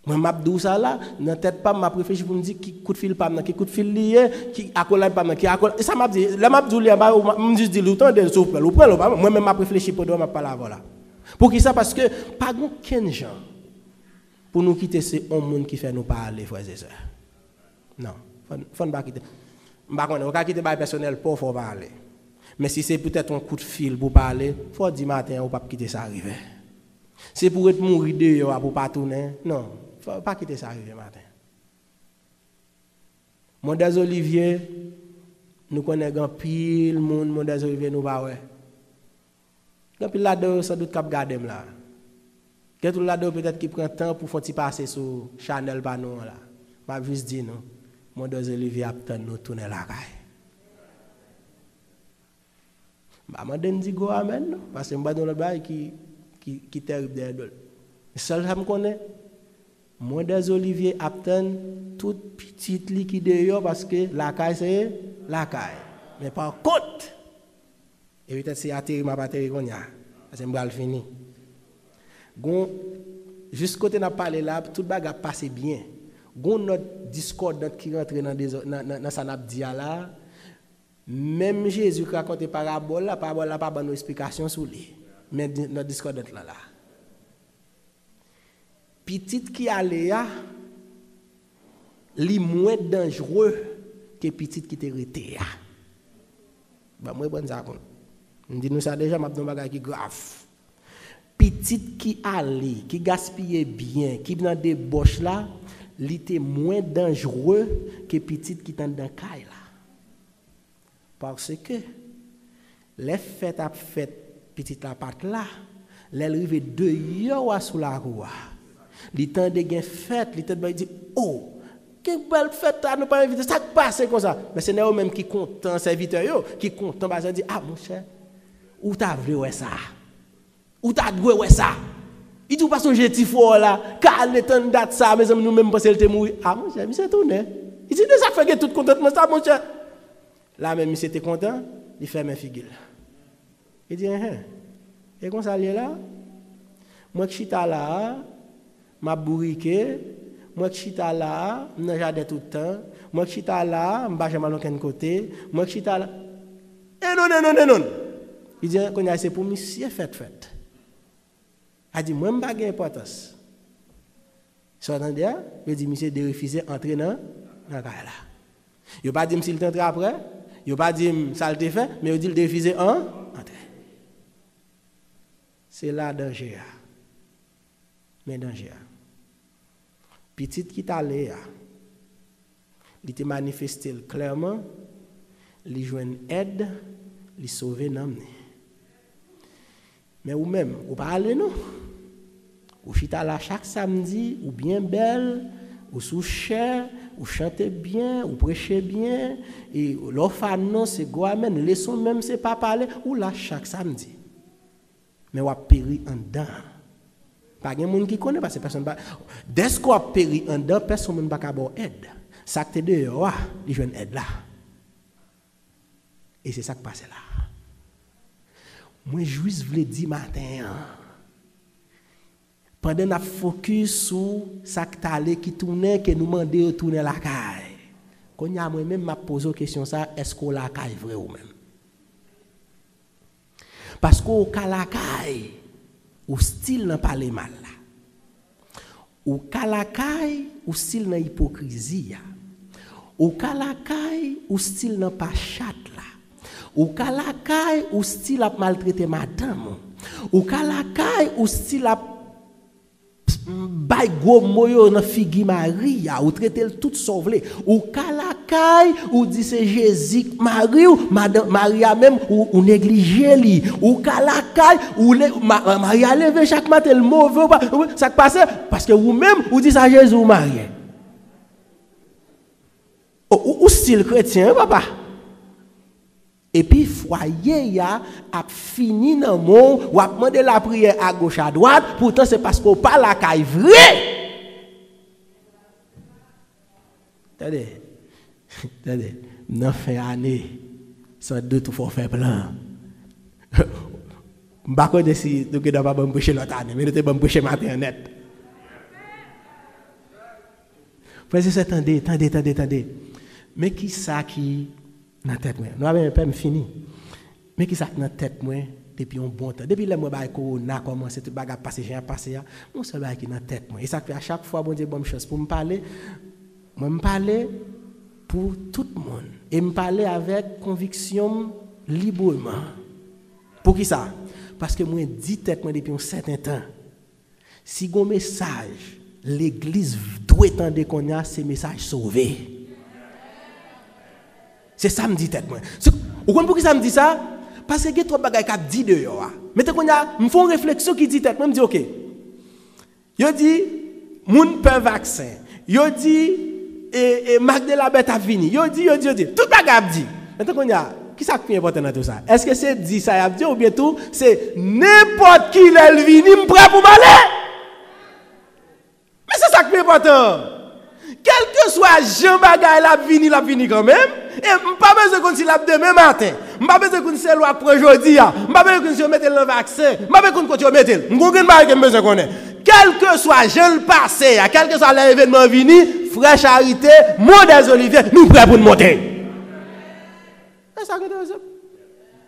Mwen, m ap di w sa la, nan tèt pa m, m ap reflechi pou m di ki kout fil pa m nan, ki kout fil li ye, ki akolad pa m nan, ki akolad. E sa m ap di, lè m ap di w li anba, ou, m jis di l, ou tande l, si w pran l, ou pran l, ou pa, mwen menm m ap reflechi pandan m ap pale avè w la. Poukisa? Paske pa gen okenn jan pou nou kite se yon moun ki fè nou pale, frè e sè. Non, fò n, fò n pa kite. M pa konnen, ou ka kite bagay pèsonèl pa w, fò w pale. Men si se poutèt yon kout fil pou w pale, fò w di maten an, ou p ap kite sa rive. Se pou w ret mouri deyò a pou w pa tounen? Non, fò, pa kite sa rive maten. Mwen, Dèz Olivye, nou konnen gen anpil moun, Mwen, Dèz Olivye, nou pa wè. Gen anpil ladan yo, sandout, k ap gade m la. Gen tout ladan yo, petèt, ki pran tan pou fè yon ti pase sou chanèl pa nou an la. M ap jis di nou, Mwen, Dèz Olivye ap tann nou tounen lakay. M pa mande n di gwo amèn non, paske m pral di yon lòt bagay ki, ki, ki tèrib dèyè do l. Sèl sa m konnen, Mwen, Dèz Olivye ap tann tout pitit li ki deyò, paske lakay se lakay. Men pa kont, e petèt se ateri m ap ateri kounye a, paske m pral fini. Gon, jis kote n ap pale la, tout bagay ap pase byen. Gon nòt diskòdant ki rantre nan dezò-, nan, nan, nan sa n ap di a la. Menm Jezi k rakonte parabòl la, parabòl la pa ban nou esplikasyon sou li. Men di-, nòt diskòdant lan la. Pitit ki ale a, li mwen danjre ke pitit ki te rete a. Ban mwen pran sa pou nou. M di nou sa deja, m ap di yon bagay ki grav. Pitit ki ale, ki gaspiye byen, ki nan debòch la, li te mwen danjre ke pitit ki t anndan kay la. Paske lè fèt ap fèt, pitit la pa t la, lè l rive deyò a sou lakou a, li tande gen fèt, li tande bay di, "O, gen bèl fèt la, nou pa envite, sa k pase konsa?" Men se nan yo menm ki kontan, sèvitè yo, ki kontan, paske di, "A, monchè, ou ta vle wè sa. Ou ta dwe wè sa." Li di, "Ou pa sonje ti frè w la, ka ale tann dat sa, mezanmi, nou menm panse l te mouri." A, monchè, misye tounen. Li di, "Deja fè gen tout kontantman sa, monchè." La menm misye te kontan, li fèmen figi l. Li di, "Enhen, e konsa l ye la? Mwen k chita la a, m ap bourike, mwen k chita la a, m nan jaden tout tan, mwen k chita la a, m pa janm al okenn kote, mwen k chita la." E non, e non, e non. Li di, "Kounye a se pou misye fèt fèt." A di, "Mwen m pa gen enpòtans." Sa w tande a? Yo di misye derefize antre nan, nan kay la. Yo pa di m si l te antre apre, yo pa di m sa l te fè, men yo di l derefize an, antre. Se la danje a. Men danje a. Pitit ki t ale a, li te manifeste l klèman, li jwenn èd, li sove nanm ni. Men ou menm, ou pa ale non. Ou chita la chak samdi, ou byen bèl, ou sou chè, ou chante byen, ou preche byen, e lè w fè anons, se gwo amèn, leson menm se pa pale, ou la chak samdi. Men w ap peri anndan. Pa gen moun ki konnen, paske pèsonn pa, dèske w ap peri anndan, pèsonn moun pa ka ba w èd. Sa k te deyò a, li jwenn èd la. E se sa k pase la. Mwen jis vle di maten an, Pandan n ap fokis sou sa k t ale, ki tounen, ke nou mande yo tounen lakay. Kounye a, mwen menm, m ap poze w kesyon sa, èske w lakay vre ou menm? Paske w ka lakay, ou still nan pale mal la. Ou ka lakay, ou still nan ipokrizi a. Ou ka lakay, ou still nan pachat la. Ou ka lakay, ou still ap maltrete madanm ou. Ou ka lakay, ou still ap bay gwo mo yo nan figi mari a, ou trete l tout sa w vle. Ou ka lakay, ou di se Jezi k mari w, madan, mari a menm, ou, ou neglije li. Ou ka lakay, ou le, ma, ma, mari a leve chak maten, l move, ou pa, ou, sa k pase? Paske ou menm, ou di sa Jezi w marye. Ou, ou, ou still kretyen, wi, papa. Epi fwaye a ap fini nan men w, w ap mande lapriyè agoch adwat, poutan se paske w pa lakay vre. Tande, tande, nan fen ane, san dout ou fò fè plan. M pa konnen si nou gen dwa pa ban m preche lòt ane, men nou te ban m preche maten an nèt. Frè e sè, tande, tande, tande, tande. Men ki sa ki nan tèt mwen. Nou ap benyen pè m fini. Men ki sa k nan tèt mwen depi yon bon tan. Depi lè mwen bay kowona kòmanse, tout bagay ap pase jan y ap pase a, yon sèl bagay ki nan tèt mwen. E sa k fè a chak fwa Bondye ban m chans pou m pale, mwen m pale pou tout moun. E m pale avèk konviksyon m libreman. Poukisa? Paske mwen di tèt mwen depi yon sèten tan, si gon mesaj legliz dwe tande kounye a, se mesaj sove. Se sa m di tèt mwen. Se, ou konn poukisa m di sa? Paske gen twòp bagay k ap di deyò a. Men te kounye a, m fè yon refleksyon ki di tèt mwen, m di, oke. Yo di, moun pè vaksen. Yo di, e, e, mak de labèt ap vini. Yo di, yo di, yo di. Tout bagay ap di. Men te kounye a, ki sa k pi enpòtan nan tout sa? Èske se di sa y ap di oubyen tou, se nenpòt ki lè l vini, m prè pou m ale? Men se sa k pi enpòtan. Kèlkeswa jan bagay la ap vini, l ap vini kanmenm. E m pa bezwen konn si l ap demen maten. M pa bezwen konn si se lwa k pran jodi a. M pa bezwen konn si yo mete l nan vaksen. M pa bezwen konn kote yo mete l. M gon grenn bagay ke m bezwen konnen. Kèlkeswa jan l pase a, kèlkeswa lè evènman an vini, frè Charite, Mont des Oliviers, nou prè pou n monte. E sa k enterese m.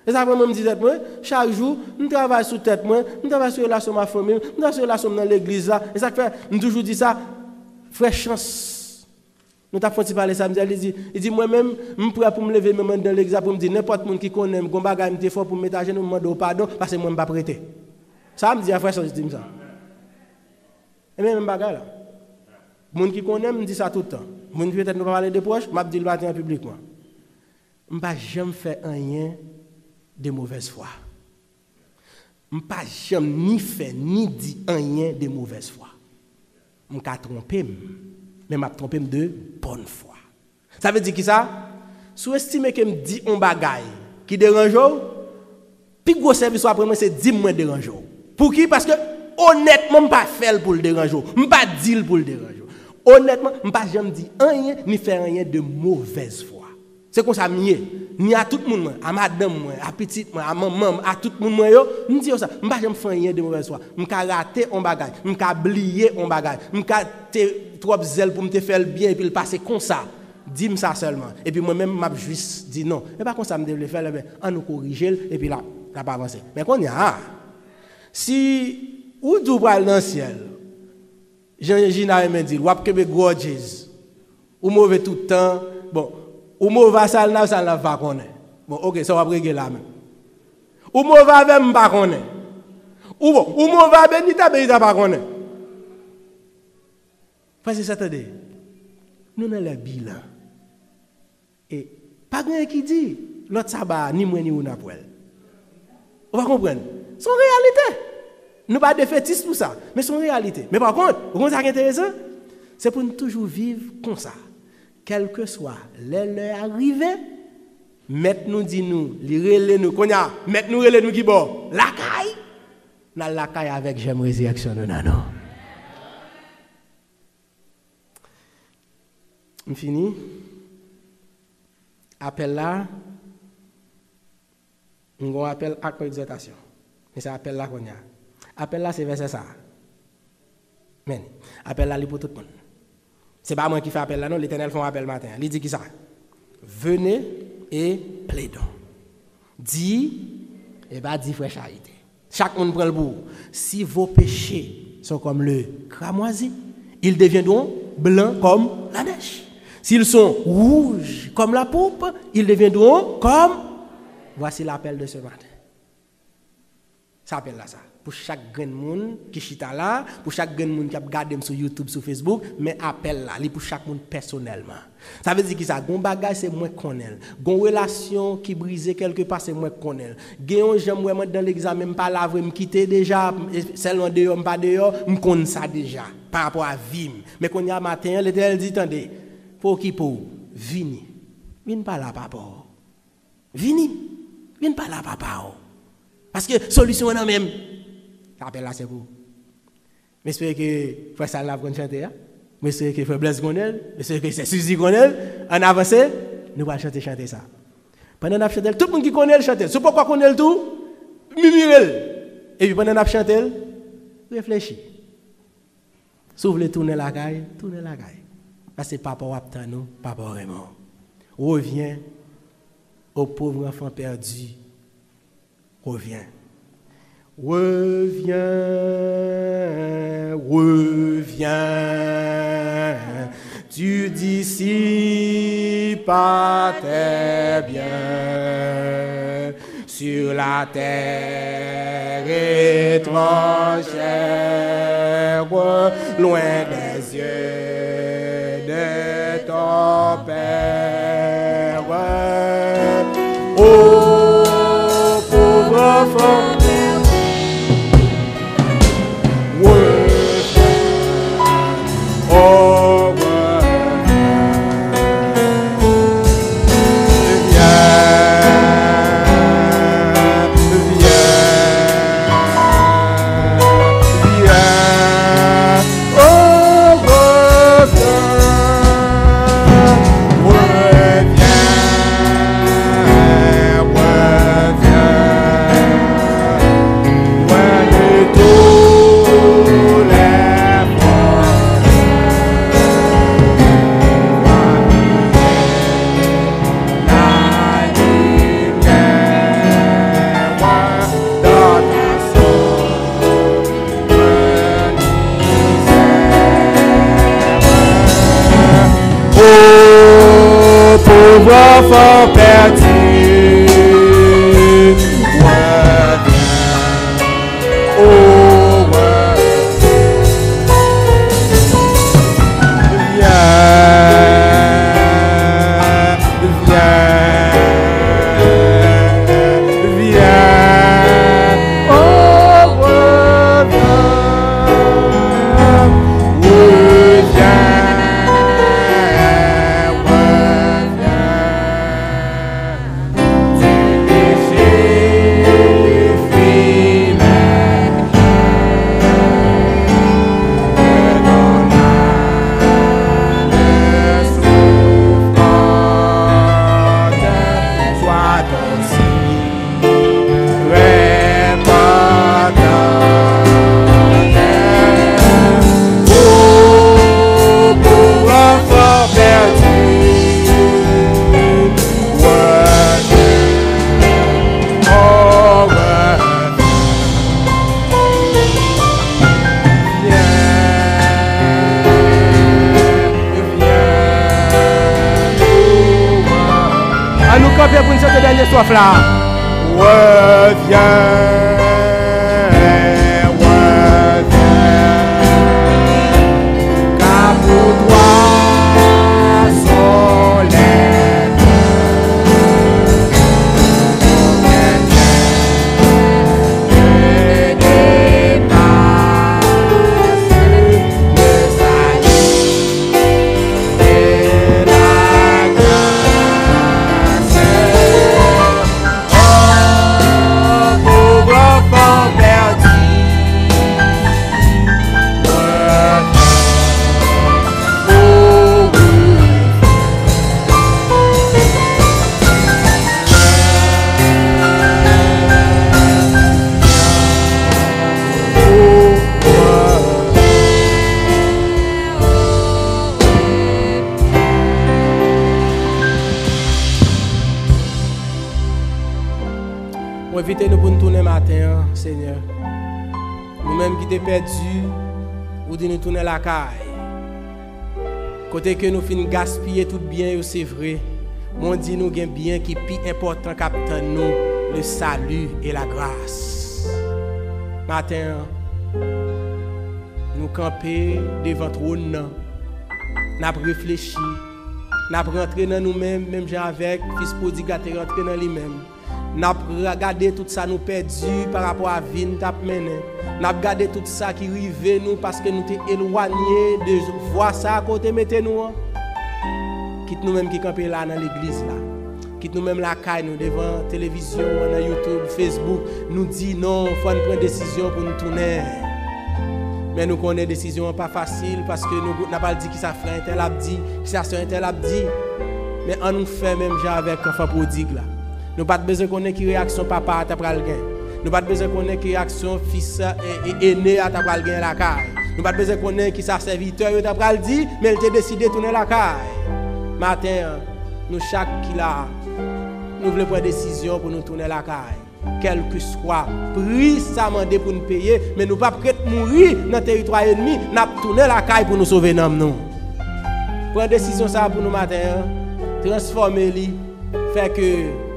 E sa k fè mwen m di tèt mwen, chak jou, m travay sou tèt mwen, m travay sou relasyon m ak fanmi m, m travay sou relasyon m nan legliz la. E sa k fè m toujou di sa, frè Chans, nou t ap fè yon ti pale samdi a, li di, li di, mwen menm, m prè pou m leve men m anndan legliz la pou m di nenpòt moun ki konnen m, gon bagay m te fè w pou m met ajenou, m mande w padon, paske mwen m p ap rete. Sa m di a, frè Chans di m sa. E men menm bagay la. Moun ki konnen m, m di sa tout tan. Moun ki petèt nou pa pale de pwòch, m ap di l maten an piblikman. M pa janm fè anyen de movèz fwa. M pa janm ni fè ni di anyen de movèz fwa. M ka twonpe m, men m ap twonpe m de bòn fwa. Sa vle di kisa? Si w estime ke m di on bagay ki deranje w, pi gwo sèvis w ap rann mwen se di m mwen deranje w. Pouki? Paske onètman m pa fè l pou l deranje w. M pa di l pou l deranje w. Onètman, m pa janm di anyen ni fè anyen de movèz fwa. Se konsa m ye. Ni a tout moun mwen, a madanm mwen, a pitit mwen, a manman m, a tout moun mwen yo, m di yo sa. M pa janm fè anyen de movèz fwa. M ka rate on bagay, m ka bliye on bagay, m ka te twòp zèl pou m te fè l byen epi l pase konsa. Di m sa sèlman. Epi mwen menm, m ap jis di non. E pa konsa m te vle fè l, ebyen, ann nou korije l, epi l ap, l ap avanse. Men kounye a, si ou di w pral nan syèl, jan Jina renmen di l, w ap kenbe grudges. Ou move tout tan. Bon, ou move a Salnav, Salnav pa konnen. Bon, oke, sa w ap regle la menm. Ou move avè m, m pa konnen. Ou bon, ou move a Benita, Benita pa konnen. Frè e sè, tande. Nou nan lè bilan. E pa gen anyen ki di, lòt saba a, ni mwen ni ou n ap wè l. Ou pa konprann? Se yon reyalite. Nou pa defetis pou sa, men se yon reyalite. Men pa kont, ou konn sa ki enteresan? Se pou n toujou viv konsa. Kèlkeswa lè lè a rive, mèt nou di nou, li rele nou. Kounye a, mèt nou rele nou ki bò? Lakay. N al lakay avèk jèm rezirèksyon nou nan nou. M fini. Apèl la, m gon apèl ak yon egzòtasyon. Men se apèl la kounye a. Apèl la se vèsè sa a. Amèn. Apèl la, li pou tout moun. Se pa mwen ki fè apèl la, non. Letènèl fè yon apèl maten an. Li di ki sa? Venez et plaidons. Di, e pa di frè Charité. Chak moun pran l pou ou. Si vos péchés sont comme le cramoisi, ils deviendront blancs comme la neige. S'ils sont rouges comme la pourpre, ils deviendront comme... Voici l'appel de ce matin. Sa apèl la sa. Pou chak grenn moun ki chita la, pou chak grenn moun k ap gade m sou YouTube, sou Facebook, men apèl la, li pou chak moun pèsonèlman. Sa vle di ki sa? Gon bagay se mwen k konnen l. Gon relasyon ki brize kèlkepa se mwen k konnen l. Gen yon jan m wè m anndan legzamen m pa la vre, m kite deja, e sèlman deyò m pa deyò, m konn sa deja, pa rapò a vi m. Men kounye a maten an, Letènèl di, tande, pa okipe w, vini. Vin pale a papa w. Vini. Vin pale a papa w. Paske solisyon an nan men m. Apèl la se pou ou. M espere ke frè Salnav konn chante a. M espere ke frè Blaise konnen l. M espere ke sè Suzy konnen l. Ann avanse. Nou pral chante chante sa. Pandan n ap chante l, tout moun ki konnen l chante l. Si w poko konnen l tou, mimire l. Epi pandan n ap chante l, reflechi. Si w vle tounen lakay, tounen lakay. Paske papa w ap tann ou, papa w renmen w. Reviens, ô pauvre enfant perdu. Reviens. Reviens, reviens, tu dissipas tes biens sur la terre étrangère, loin des yeux de ton Père. Ô pauvre enfant, reviens, ô, reviens, viens, viens. Oh, reviens, reviens, reviens, reviens de tous les fronts. La lumière dans ta soeur. Ô pauvre enfant perdu, reviens, ô, reviens, viens. Viens, viens, oh, reviens, reviens, reviens. Du péché, du filet, que ton âme souffrante soit ton signe répandant. Ô pauvre enfant perdu, reviens, oh, reviens. Ann nou kanpe pou n chante dènye swaf la. Reviens, reviens, car pour toi sont les biens. Maten an, Senyè, nou menm ki te pèdi, ou di nou tounen lakay. Kote ke nou fin gaspiye tout byen yo, se vre. Men w di nou gen byen ki pi enpòtan k ap tann nou, le salut et la grâce. Maten an, nou kanpe devan twòn nan, n ap reflechi, n ap rantre nan nou menm, menm jan avèk fis pwodig la te rantre nan li menm. N ap ra-, gade tout sa nou pèdi pa rapò a vi n t ap mennen. N ap gade tout sa ki rive nou paske nou te elwanye de vwa sa a ke w te mete nou an. Kit nou menm ki kanpe la nan legliz la, kit nou menm lakay nou, devan televizyon an, nan YouTube, Facebook, nou di, "Non, fò n pran desizyon pou n tounen." Men nou konnen desizyon an pa fasil, paske nou, n ap al di kisa frè entèl ap di, kisa sè entèl ap di. Men ann nou fè menm jan avèk anfan pwodig la. Nou pa t bezwen konnen ki reyaksyon papa a ta pral gen. Nou pa t bezwen konnen ki reyaksyon fis, e, e, ene a ta pral gen lakay. Nou pa t bezwen konnen kisa sèvitè yo ta pral di, men l te deside tounen lakay. Maten an, nou chak ki la a, nou vle pran desizyon pou nou tounen lakay. Kèlkeswa pri sa mande pou n peye, men nou p ap ret mouri nan teritwa ènmi, n ap tounen lakay pou nou sove nanm nou. Pran desizyon sa a pou nou maten an, transfòme li, fè ke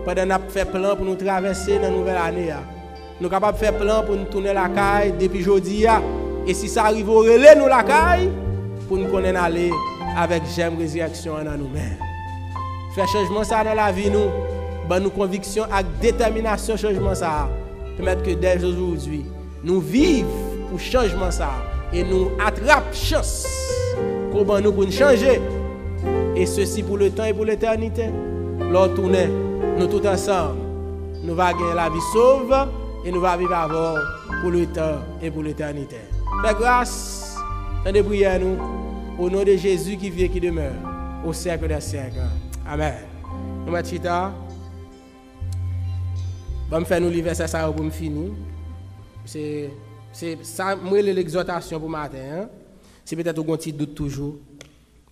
pandan n ap fè plan pou nou travèse nan nouvèl ane a, nou kapab fè plan pou n tounen lakay depi jodi a. E si sa rive w rele nou lakay, pou n konnen n ale avèk jèm rezirèksyon an nan nou men. Fè chanjman sa a nan lavi nou. Ban nou konviksyon ak detèminasyon chanjman sa a. Pèmèt ke dè jodi, nou viv pou chanjman sa a e nou atrap chans ke w ban nou pou n chanje. E sesi pou letan e pou letènite. Lè w tounen, nou tout ansanm, nou va gen lavi sov e nou va viv avè w pou letan e pou letènite. Fè gras, tande priyè nou, au nom de Jésus qui vit et qui demeure au siècle des siècles. Amèn. Nou mèt chita. Ban m fè nou li vèsè sa yo pou m fini. Se, se sa m rele legzòtasyon pou maten an. Si petèt ou gon ti dout toujou,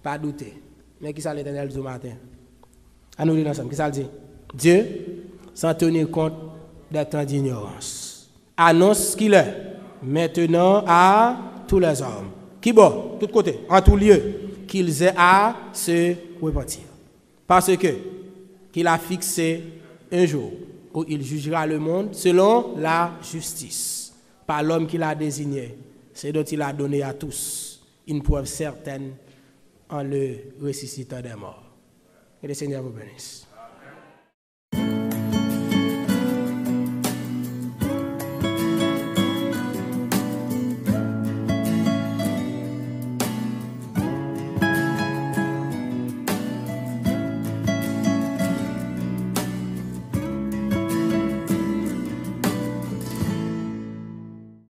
pa doute. Men kisa Letènèl di w maten? Ann nou li l ansanm. Kisa l di? Dieu, sans tenir compte des temps d'ignorance, annonce qu'il est maintenant à tous les hommes. Kibò? Tout kote, en tout lieu, qu'ils aient à se repentir. Parce que qu'il a fixé un jour où il jugera le monde selon la justice, par l'homme qu'il a désigné, ce dont il a donné à tous une preuve certaine en le ressuscitant des morts. Que le Seigneur vous bénisse.